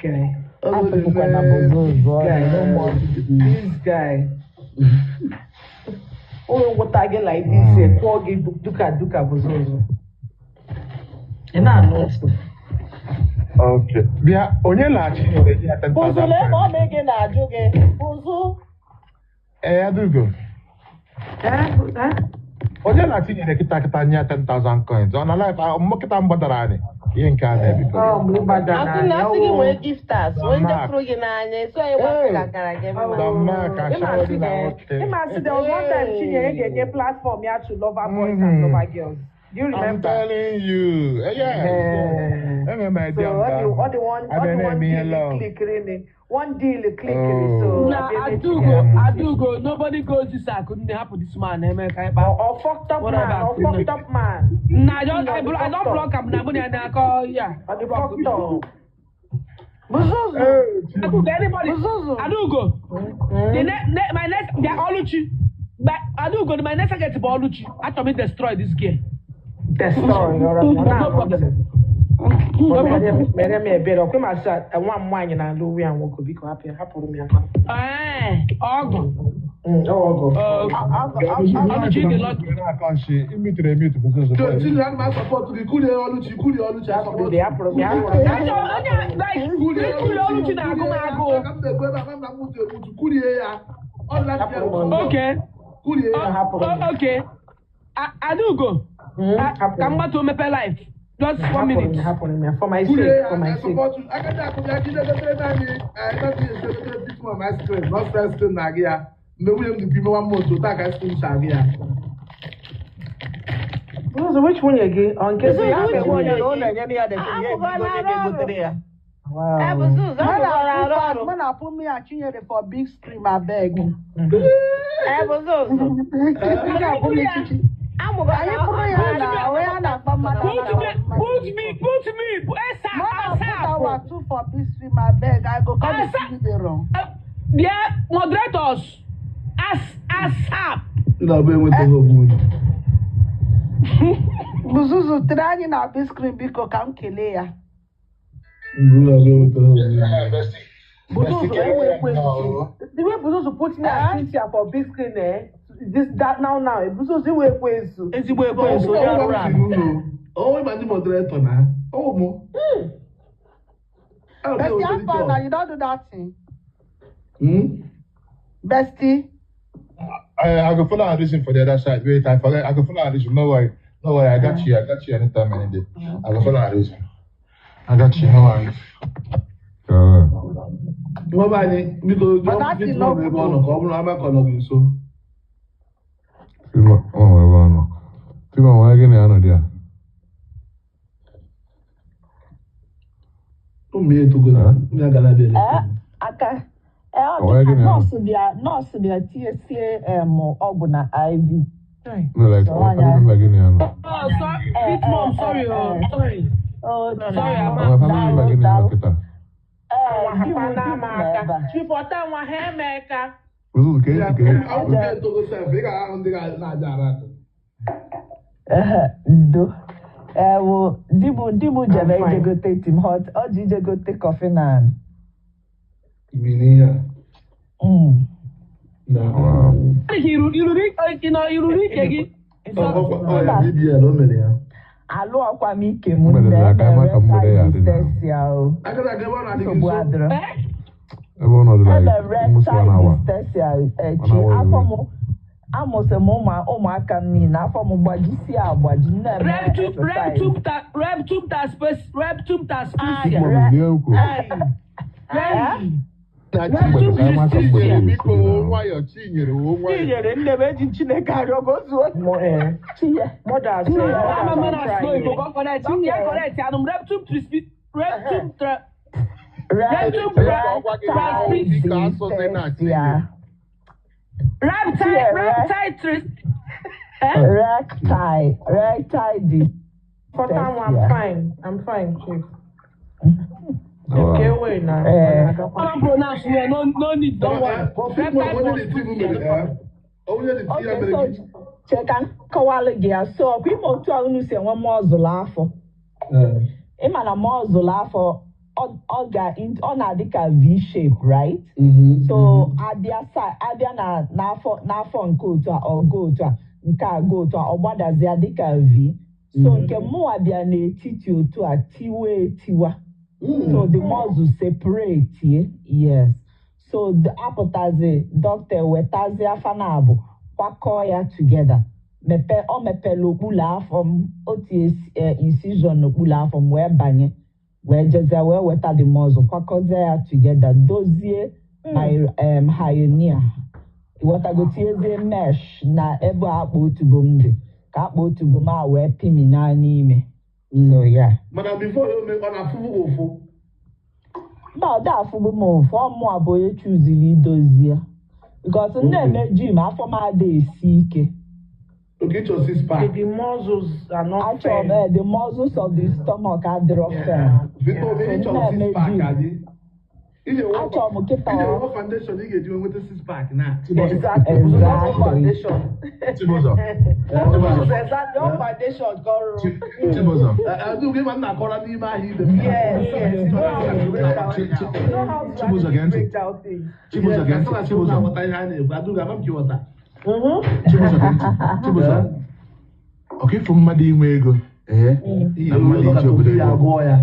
guy. This guy. Onye ngwọta gị like this, kwụọ gị duka duka bụzụzụ. Ị na-anụ ntị. Okay. Bịa, onye na-achị nyere gị ya 10,000? Bụzụ lee ma ọ mee gị na-ajụ gị. Bụzụ. Ee, Adugo. Onye na-achị nyere kịta kịta nye ya 10,000 coins. Ọ na life, mmụ kịta m gbadara anyị. Ihe nke a na-ebikọ. Akụnna asị gị nwee gifters, nwee ndị fụrụ gị n'anya, eso anyị gbapụrụ akara gị mma. Ịmasị, there was one time Chinyere ga-enye platform ya to lover boys and lover girls. Do you remember? I'm telling you. Yeah. So all the one deal click, one deal click. So na Adugo, nobody goes this Akunne happen this man. Or fucked up man, or fucked up man. Nah, I don't block him. Na money I call yeah. Or the fucked up. Adugo, anybody? Adugo. My next, they are Oluchi. But Adugo, my next target is Oluchi. I told me destroy this game. Destroy. No problem. Mere m ebere ọkwe ma sị nwa m nwaanyị na-alụ onwe ya nwoke biko hapụrụ m ya. Ọgụ. Ọgụ. Okay. Okay. Adugo. Ka mgbatu mepe life. Just 1 minute. For my sake, for my sake. I can So which one again? On case you have one, you don't Wow. When I put me a Chinyere for big screen, I beg. Put me, ASAP. Two for big screen, I beg. I go come and see the wrong. Yeah, moderators, ASAP. Buzuzu, try na big screen because come kill ya. Buzuzu, the way Buzuzu put me at Cynthia for big screen, eh? This that now. Buzuzu we kwesu. Ezigbo ekwesu. Oh, my moderator na. Oh mo. Bestie, now you don't do that thing. Bestie. I go follow her reason for the other side. Wait, I forget. I go follow her reason. No worry. No worry. I got you. I got you anytime, any day. I go follow her reason. I got you. No worries. Nobody, because you don't know. Nọọsụ bịa tinyesie ọgwụ na IV. No, like, oh, sorry, mom, sorry, sorry. Sorry, I'm Ndo. Di m jere ije gote Tim Hot, ọ ji ije gote kọfị naanị. Imene ya. Na. Iruru ike gị. Ọ ya BBL o mere ya. Alụ ọkwa m ike m nne emere dystesia o. Nsogbu adịrọ. Ebe ọ nọdụ like Emere almost 1 hour. dystesia echi 1 hour afọ away. m amụsị m ụmụaka m niile afọ m gbajisie agbaji na-eme exercise. Reptum taspecia. Mgbede nie ukwu. Na Mgbede ka anyị maka mgbede Chinyere ya biko esi wo na. nwayọ Chinyere wo nwayọ. Chinyere nne m eji Chineke arịọ ka o zuo. Mothers, Chinyere Ama m na try asụ oyibo ka ọ correct. Tinye correct anụ m reptum reptum tra reptum Ọ gwa gị na biko asụsị na Chinyere. reptile reptile tris Recti recti Photam, I'm dystesia. fine. I'm fine, Chief. Wow. Okay, wait now. Eh. Ama pronounce well, no need, don't worry. Onye Reptile dị ti m mere ya. Onye dị ti ya Okay, mere so gị. cheka nkọwalụ gị ya so ọkwa ime otu a unu si enwe mọzụlụ afọ ịma na mọzụlụ afọ ọ na-adị ka V shape, right? So abịa abịa na n'afọ nke otu a ọ ga otu a nke a ga otu a ọ gbadazịa dịka V. So nke mụnwa bịa n'etiti otu a tiwa etiwa. So the muscle separate, yes. So the apụtazi doctor wetazi afa na abụ kwakọọ ya together. Mepe o mepere okpuru afọ m o tie incision n'okpuru afọ m wee banye wee jezie wee weta the muscle kwakọzie ya together dozie my hernia. Ịghọtago tiezie mesh na ebe akpa otubo m dị ka akpa otubo m a wee pimina n'ime. So yeah. Mana before ya ome ọ na-afụfụ gị ụfụ. Mba, ọ dị afụgo m ụfụ ọmụ a bụ onye chuziri idozi ya because m na-eme gym afọ m ada esi ike. Okay, ịchọ six pack. The muscles are not Achọrọ m firm. the muscles of the stomach adịrọ firm. Victor So Obi m ịchọ na-eme six pack gym. adị. Ije Achọrọ m kịta ije nwe foundation ị ga-eji nweta six pack na. Exactly. Exactly. Foundation. Chibuzo. Exactly. Your foundation gọrụ. Chibuzo. Adụghị ma m na-akọrọ n'ime ahịa ibe m. Yes, yes. You know how to break down. You know how to Chibuzo actually gee ntị. break down things. Chibuzo gee ntị. Chibuzo. Na-aghọta ihe a na-ekwu. Adụghị ama m ka ịghọta. Chibuzo gee ntị. Chibuzo. Ọka ịfụ mmadụ inwe ego. Ee. Na mmadụ iji obodo Ya ego. agụọ ya.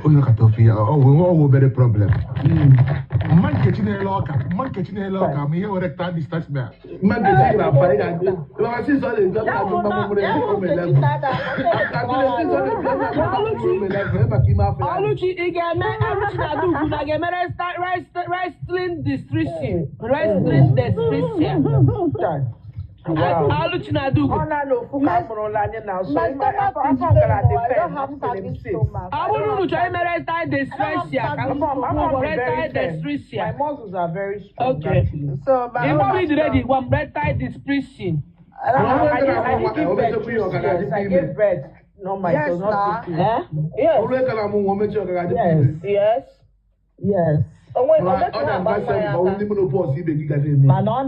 Onye ọkata ofe ya ọ wụ obere problem. Mma Nkechi na-ele ọka. Mma Nkechi na-ele ọka ma ihe were taa distachment. Mma Nkechi na-afa ị ga-agụ. Ịmara sị sọ na-eji ọkụ agụ mma mụrụ ego o mere level. Adụghị sị sọ na-eji ọkụ agụ mma mụrụ level maka ime afọ ya. Oluchi, ị ga-eme Oluchi na Adaugo na ga-eme wrestling distriction. Wrestling distriction. Oluchi na Adaugo. Ọ na-anọ ofu ka a mụrụla anyị na so My afọ stomach is afọ gara pain. dị I pen don't have asịrị m service six. stomach. Ọ bụrụ unu chọrọ ime wrestling distriction ka m Afọ m dị very wrestling firm. distriction. My muscles are very strong Okay. actually. So my Ị own gbọrọ ịdị ready strong. gwa m wrestling distriction. I don't Mana know. I onye didn't, na-amụ I nwa didn't ka give o birth mechekwa ihe this ọ ka year. ga-adịkwa I ime. gave birth. No, my it Yes, was not na. this year. Eh? Yes. Ọrụ ego na-amụ nwa omechi ọ ka ga-adịkwa Yes. ime. Yes. Yes. Onwe Mana ọ onwe na-agba na-advise nwa ya ma ọ aka. ndị menopause ibe gị ga na-eme. Mana ọ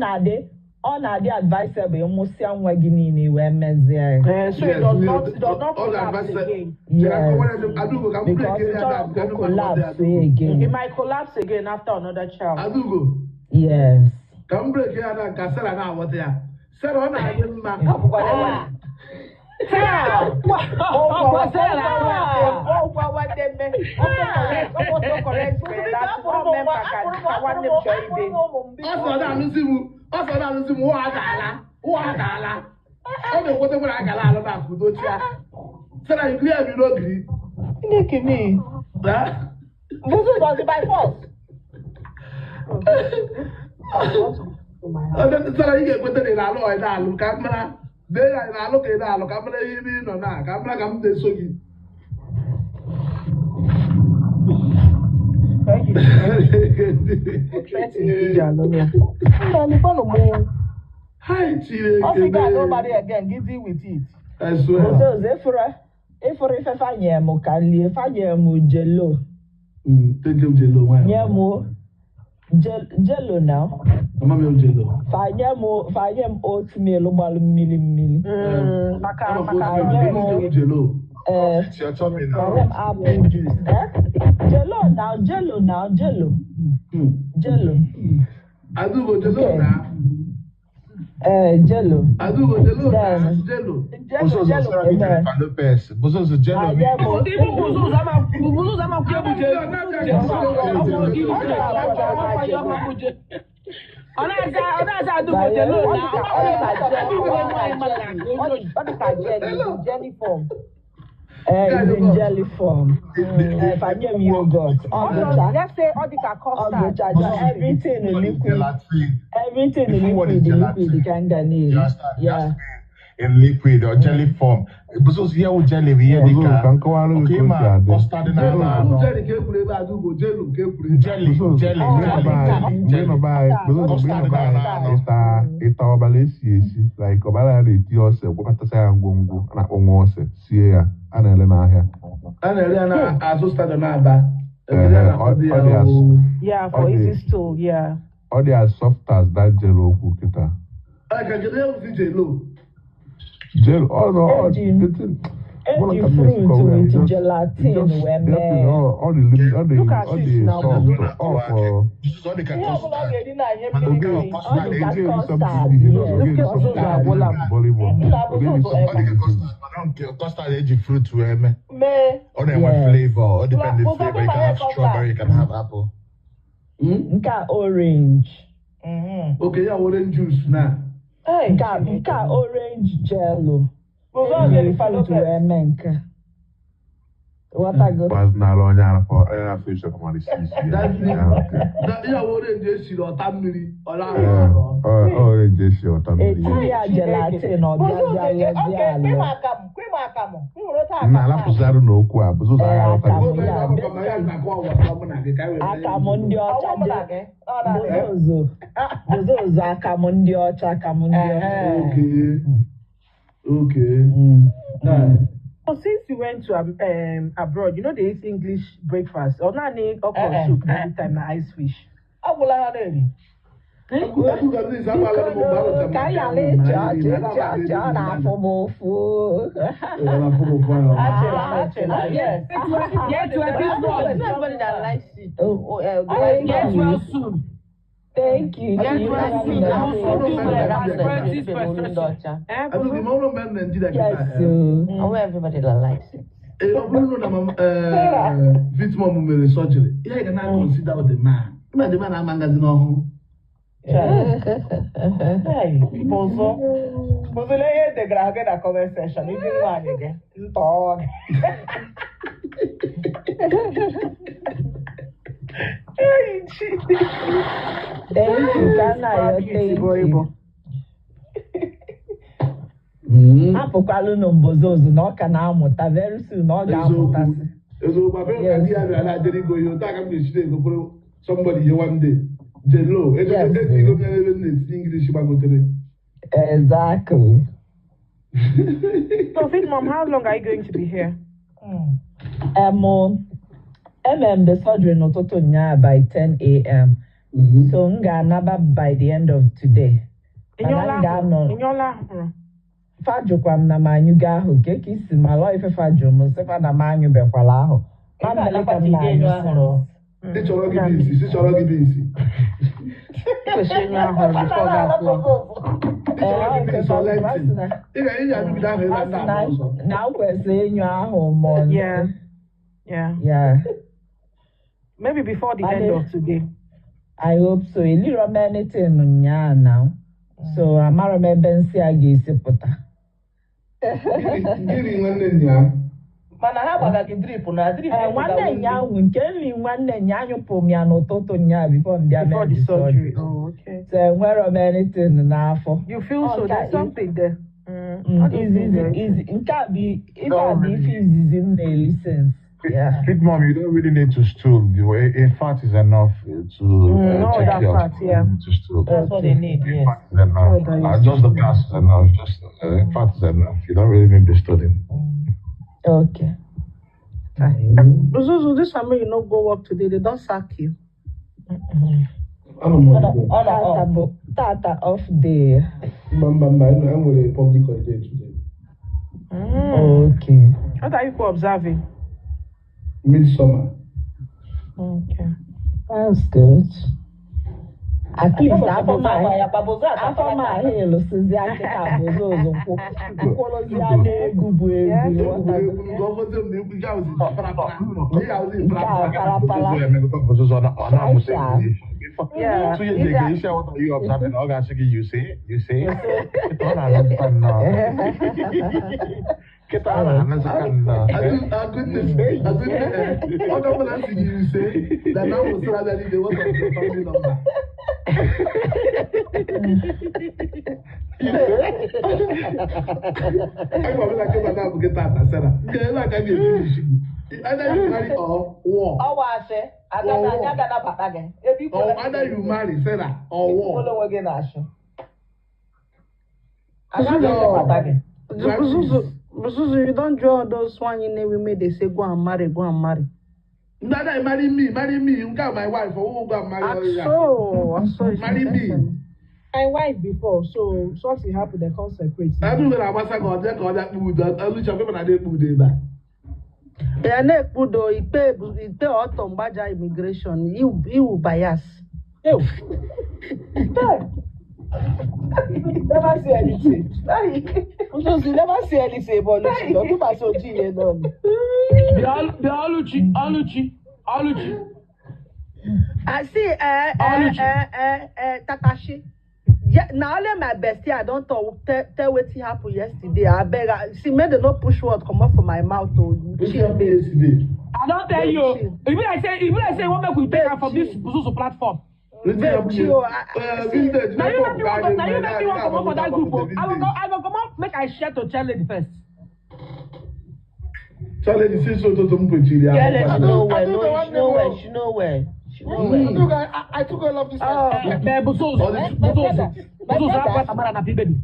na-adị advisable ịmụsịa nwa gị niile wee mezie ya. So it Yes, does not it does not ọ collapse ga-advise. again. Chere Yes. akọwara ndị Adaugo ka m Because break ị ya chọrọ down ka ka o ndị mmadụ ghọta ya collapse Adaugo. It again. might collapse again after another child. Adaugo Yes. ka m break ya down ka Sarah na-aghọta ya. Sarah ọ na-adị mma. Ọ bụkwa na Ọkwa Sarah. ọgwa nwanne mme ọkpọtọ correct mere na ọ mee maka ka nwanne m chọọ ibe. Ọ sọ na-alụzi m ọ sọ na-alụzi m ụwa adaala ụwa adaala. Ọ na-ekweta nwere agala alụ na akụdochi ya. Sarah you clear me n'ogiri. Chineke me. This was by force. Sarah ị ga-ekweta na ị na-alụ ọ ị na-alụ ka m mara dee ya ị na-alụ ka ị na-alụ ka m mara ihe ebe ị nọ na ka m mara ka m na-eso gị. Hi Ọ sị Chineke gị mee. nobody again, gị deal with it. I swear. Ozozo ịfụrụ ife fanye m ka lie fanye m jelo Take him jelo nwayọ. nye m jelo na Mama m jelo. fanye m oatmeal gbalụ mmiri mmiri. Maka Ama m maka oatmeal, Fanye m jelo. ee It's your tummy fanye now. m apple juice. Eh? Jelo na jelo na jelo. Jello. Adugo Jello na. Jello. Adugo Jello na. Jello. Bozozo sara gị Jennifer Lopez. Bozozo Jello mi. Buzuzu ama kwe buje. Ọ na-aza Adugo Jello na. Ọ dị ka jelly, jelly form. It's in jelly form. If I give yogurt, let's say ọ dị ka custard. Everything in liquid. Everything in liquid, liquid can get in. Yeah. In liquid or jelly form. Bozozo here wo jelly we here Bozozo, dịka. ka nkọwara gị Okay ka o si ma adị. custard na Jello anọ. jelly ka ekwuru ebe Adugo Jello ka ekwuru ebe. Jelly, Bozozo, jelly, mgbe ị nọ be jelly, anyị, mgbe ị nọ be anyị, Bozozo, mgbe ị nọ custard be na anyị, anọ. ịta ọbara esi esi, like ọbara ya na-eti ose, gwakọtasị ya ngwongwo, a na-akpọ nwa ose, sie ya, a na-ele n'ahịa. A na-ere ya na azụ stadium Aba. Ebe Ehe, ya na-akpọ ọ dị ya as o. Yeah, ọ for dị easy stool, yeah. ọ dị as soft as that jello okwu kịta. Ọ ka kedu ihe bụzi Jello? Jello, ọ nọ, ọ Eji the thing, mụ na eji ka m na-esi fruit kọwa ya, with it just, it gelatin just, wee that thing, mee. ọ dị lim- ọ dị Look at ọ it dị now, soft, Bozo. ọ for Bozozo ọ dị ka Ihe ọbụla ọ custard. ga-eri na ihe Mana mmiri nke mmiri. Ọ custard dị ka eji oge eri something custard, dị ihe yes, oge eri Bozozo something agwụla m. volleyball, Nna oge eri Bozozo Ọ dị something ka dị custard mana nke custard eji fruit wee mee. Mee. Ọ na-enwe Yes. flavor. Ọ depend the Bozo flavor. You ma can ihe have strawberry, custard. you can have apple. Nke a orange. Okay, ya orange juice na. Hey, Nke a Chineke. nke a orange jello. Bozo Eji Jennifer fruit Lopez. wee mee nke a. Ghọtago? Gbazinara onye arafọ onye na-afọ ịchọ ka mmadụ si isi ya That's ya nke. Ya orange esiri ọta mmiri ọ na-arụ Ee, arụ. ọ orange esi ọta mmiri Etinye ya. ya gelatin ọ Bozo bịazie je lọzie okay, alọ. kwema akamụ, kwema akamụ. Ị nwere otu Nna akamụ a. alapụzarụ n'okwu a, Bozozo Ee, agha aghọta akamụ gị. Oge ya akwụkwọ ma ya basically na-akọ ọgbasa mụ na gị ka anyị wee mee akamụ ndị ọcha Ọwụ mụ na je gị. Ọ na-adị. bozozo bozozo akamụ ndị ọcha akamụ ndị ọcha. Ehe. Okay. Okay. Mm. So since you went to abroad, you know they eat English breakfast. Or not okra Eh, eh. soup every time na ice fish. Ọ gwụla ha na-eri. Adugo please agbala m mgbe Biko arụcha m ka aka anyị ahụ ghara ma ịchị anyị ọchị riri ịchị ọchị ọ na-afụ m ụfụ. Ọ na-afụ m ụfụ ahụ. Achịla, achịla, yes. Get well It's soon. not everybody that likes it. Oh, Oh, the thank Get you. well soon. Thank you. Get You well know soon. the I will thing. do Ọrụ well mmadụ and na-abịa spread kịta. this frustration. Adugo ma ọrụ mmadụ Naijiria Yes. kịta. Oh. Oh, everybody that likes it. Ee, ọ bụrụ na mama Vitmom mere surgery, ihe anyị ga na-consider the man. Ịma the man ama ngazi n'ọhụụ. Hey, Bozo. Bozo lee ihe edegara gị na comment section. Ịdị nwaanyị gị. Ntọọ gị. Hey, Chineke. Thank you, Kanayo. Probably Thank Igbo you. Igbo. Hapụkwalụ nụ mbozozo na ọ ka na-amụta very soon ọ Eziokwu. ga-amụtasị. Eziokwu, abịa ka Yes. di ya bịara na-adịrị ego ihe otu aka m ga-esi na-egokwuru somebody ihe one day. Jello, ego Yes. ego m ya ebe m na-etinye English gbagotere. Exactly. So, Fit Mom, how long are you going to be here? Emem the surgery n'ụtụtụ ụnyaahụ by 10 a.m. So m ga-anaba by the end of today. Mana Enyola m ahụrụ. ga-anọ Enyola ahụrụ. fajụkwa m na m anyụgo ahụ nke ka isi ma lọọ ife fajụrụ m sịkwa na m anyụbekwala ahụ. Ị Ma mmele ka ga-anakwa m ide na-anyụ enyo ahụrụ. since. Sị chọrọ gị bụ isi, sị chọrọ gị bụ isi. Kwesịrị enyo ahụrụ before ga apụọ. Sị Ee, chọrọ ọ gị bụ ife isi, ọ fajụrụ ọ lentin. sị na Ị ga ị ga-anyụgide ahụ ebe ọ a sị na-agba na ọsọ. na m kwesịrị ịnyụ ahụ mọ nsị. Yeah, yeah. Yeah. Maybe before the Mana end of today. I hope so. Eliro m anything ụnyaahụ now. So amara m ebe nsị a ga-esi pụta. Gịnị nwanne nya? Mana ha gbaga gị drip na drip Ee, nwanne nya ahụ nke nri nwanne nya anyụpụ m ya n'ụtụtụ nya before m bịa mee Before the the surgery. surgery. Oh, okay. So enwero m anything n'afọ. You feel Ọ so nke a there's something there. I don't feel izizi there. izi nke a bụ ife a Don't bụ ife really. izizi m na-eli since. Yeah. Fit mom, you don't really need to stool. The way in fact is enough to No, check that your part, yeah. you need to stool. That's what they Okay. need, In yes. fact is enough. Oh, that is Just the gas is enough. Just in fact is enough. You don't really need the stooling. Okay. Zuzu, this one wey you no go work today, they don sack you. Anọ m holiday. Ọ na Tata ọ. bụ tata off day. Mba mba mba, e nwere public holiday today. Okay. What are you for observing? Midsummer. Okay. That's good. At least afọ m ahụ ịlụsịzi akịka bụzọ ụzọ kwụrụzi n'egwu bụ egwu. Nke a parapara. You see, Kịta na-anụzikwa nnọọ. Onye ọbụla si gị ise na na wụsịrị abịa niile wepụ family number. Agwa m na kịta na-abụ gị tata Sara. Nke ebe a ka m ga-ebi isi. Either you marry or war. Ọwa asị, anyị aga nabata gị. Ebe Or either you marry Sarah or war. Ikwere onwe gị na-asị. Anyị agaghị anabata gị. Buzuzu, you don't draw those one in we made they say go and marry, go and marry. Nana, marry me, You got my wife, or who go marry? So, marry me. My wife before, so something happened. They can't separate. I do when I was like, oh, that food, I look at people and they put it back. They na put the ipe autumn baja immigration. You bias. You. Never say anything. You never say anything about Luchi. Don't do my so G alone. Oluchi. I see. Tatashi. Yeah, now only my bestie. I don't talk. Tell what happened yesterday. I beg. See, may they not push word come out from my mouth. Oh, yesterday. I don't tell you. Even I say, what make we take her from this Buzuzu platform. Now you make me want to come up for that group. I will come up, make I share to challenge first. Challenge is so to Nowhere. I took all of this.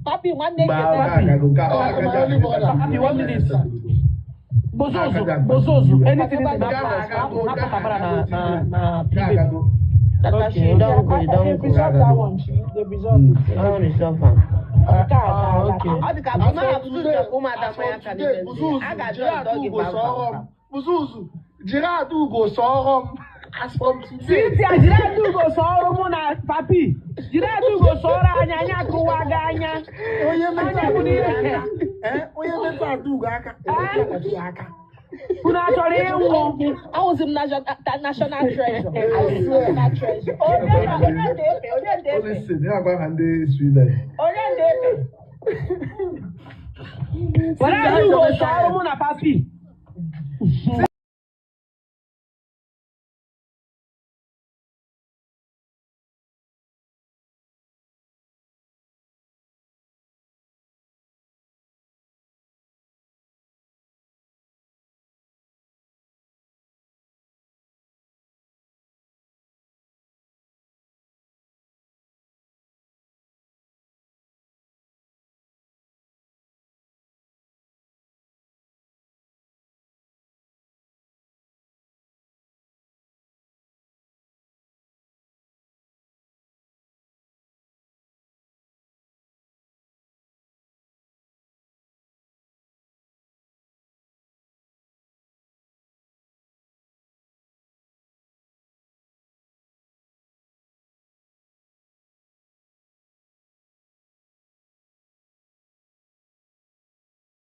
Papi, 1 minute. Papi, 1 minute. Bozozo, anything in that Okay, don't go. They resolve that one. They resolve it. Don't resolve am. Okay. Buzuzu, jiri Adaugo sọọrọ m. As from today. Cynthia, jiri Adaugo sọọrọ mụ na papi. Jiri Adaugo sọọrọ anyị, anyị akụwa gị anya. Onye metụ Adaugo aka, aka. Unu achọrọ ịnwụ? Awụzi m national treasure. Onye na-epe? Were Adaugo sọọrọ mụ na papi.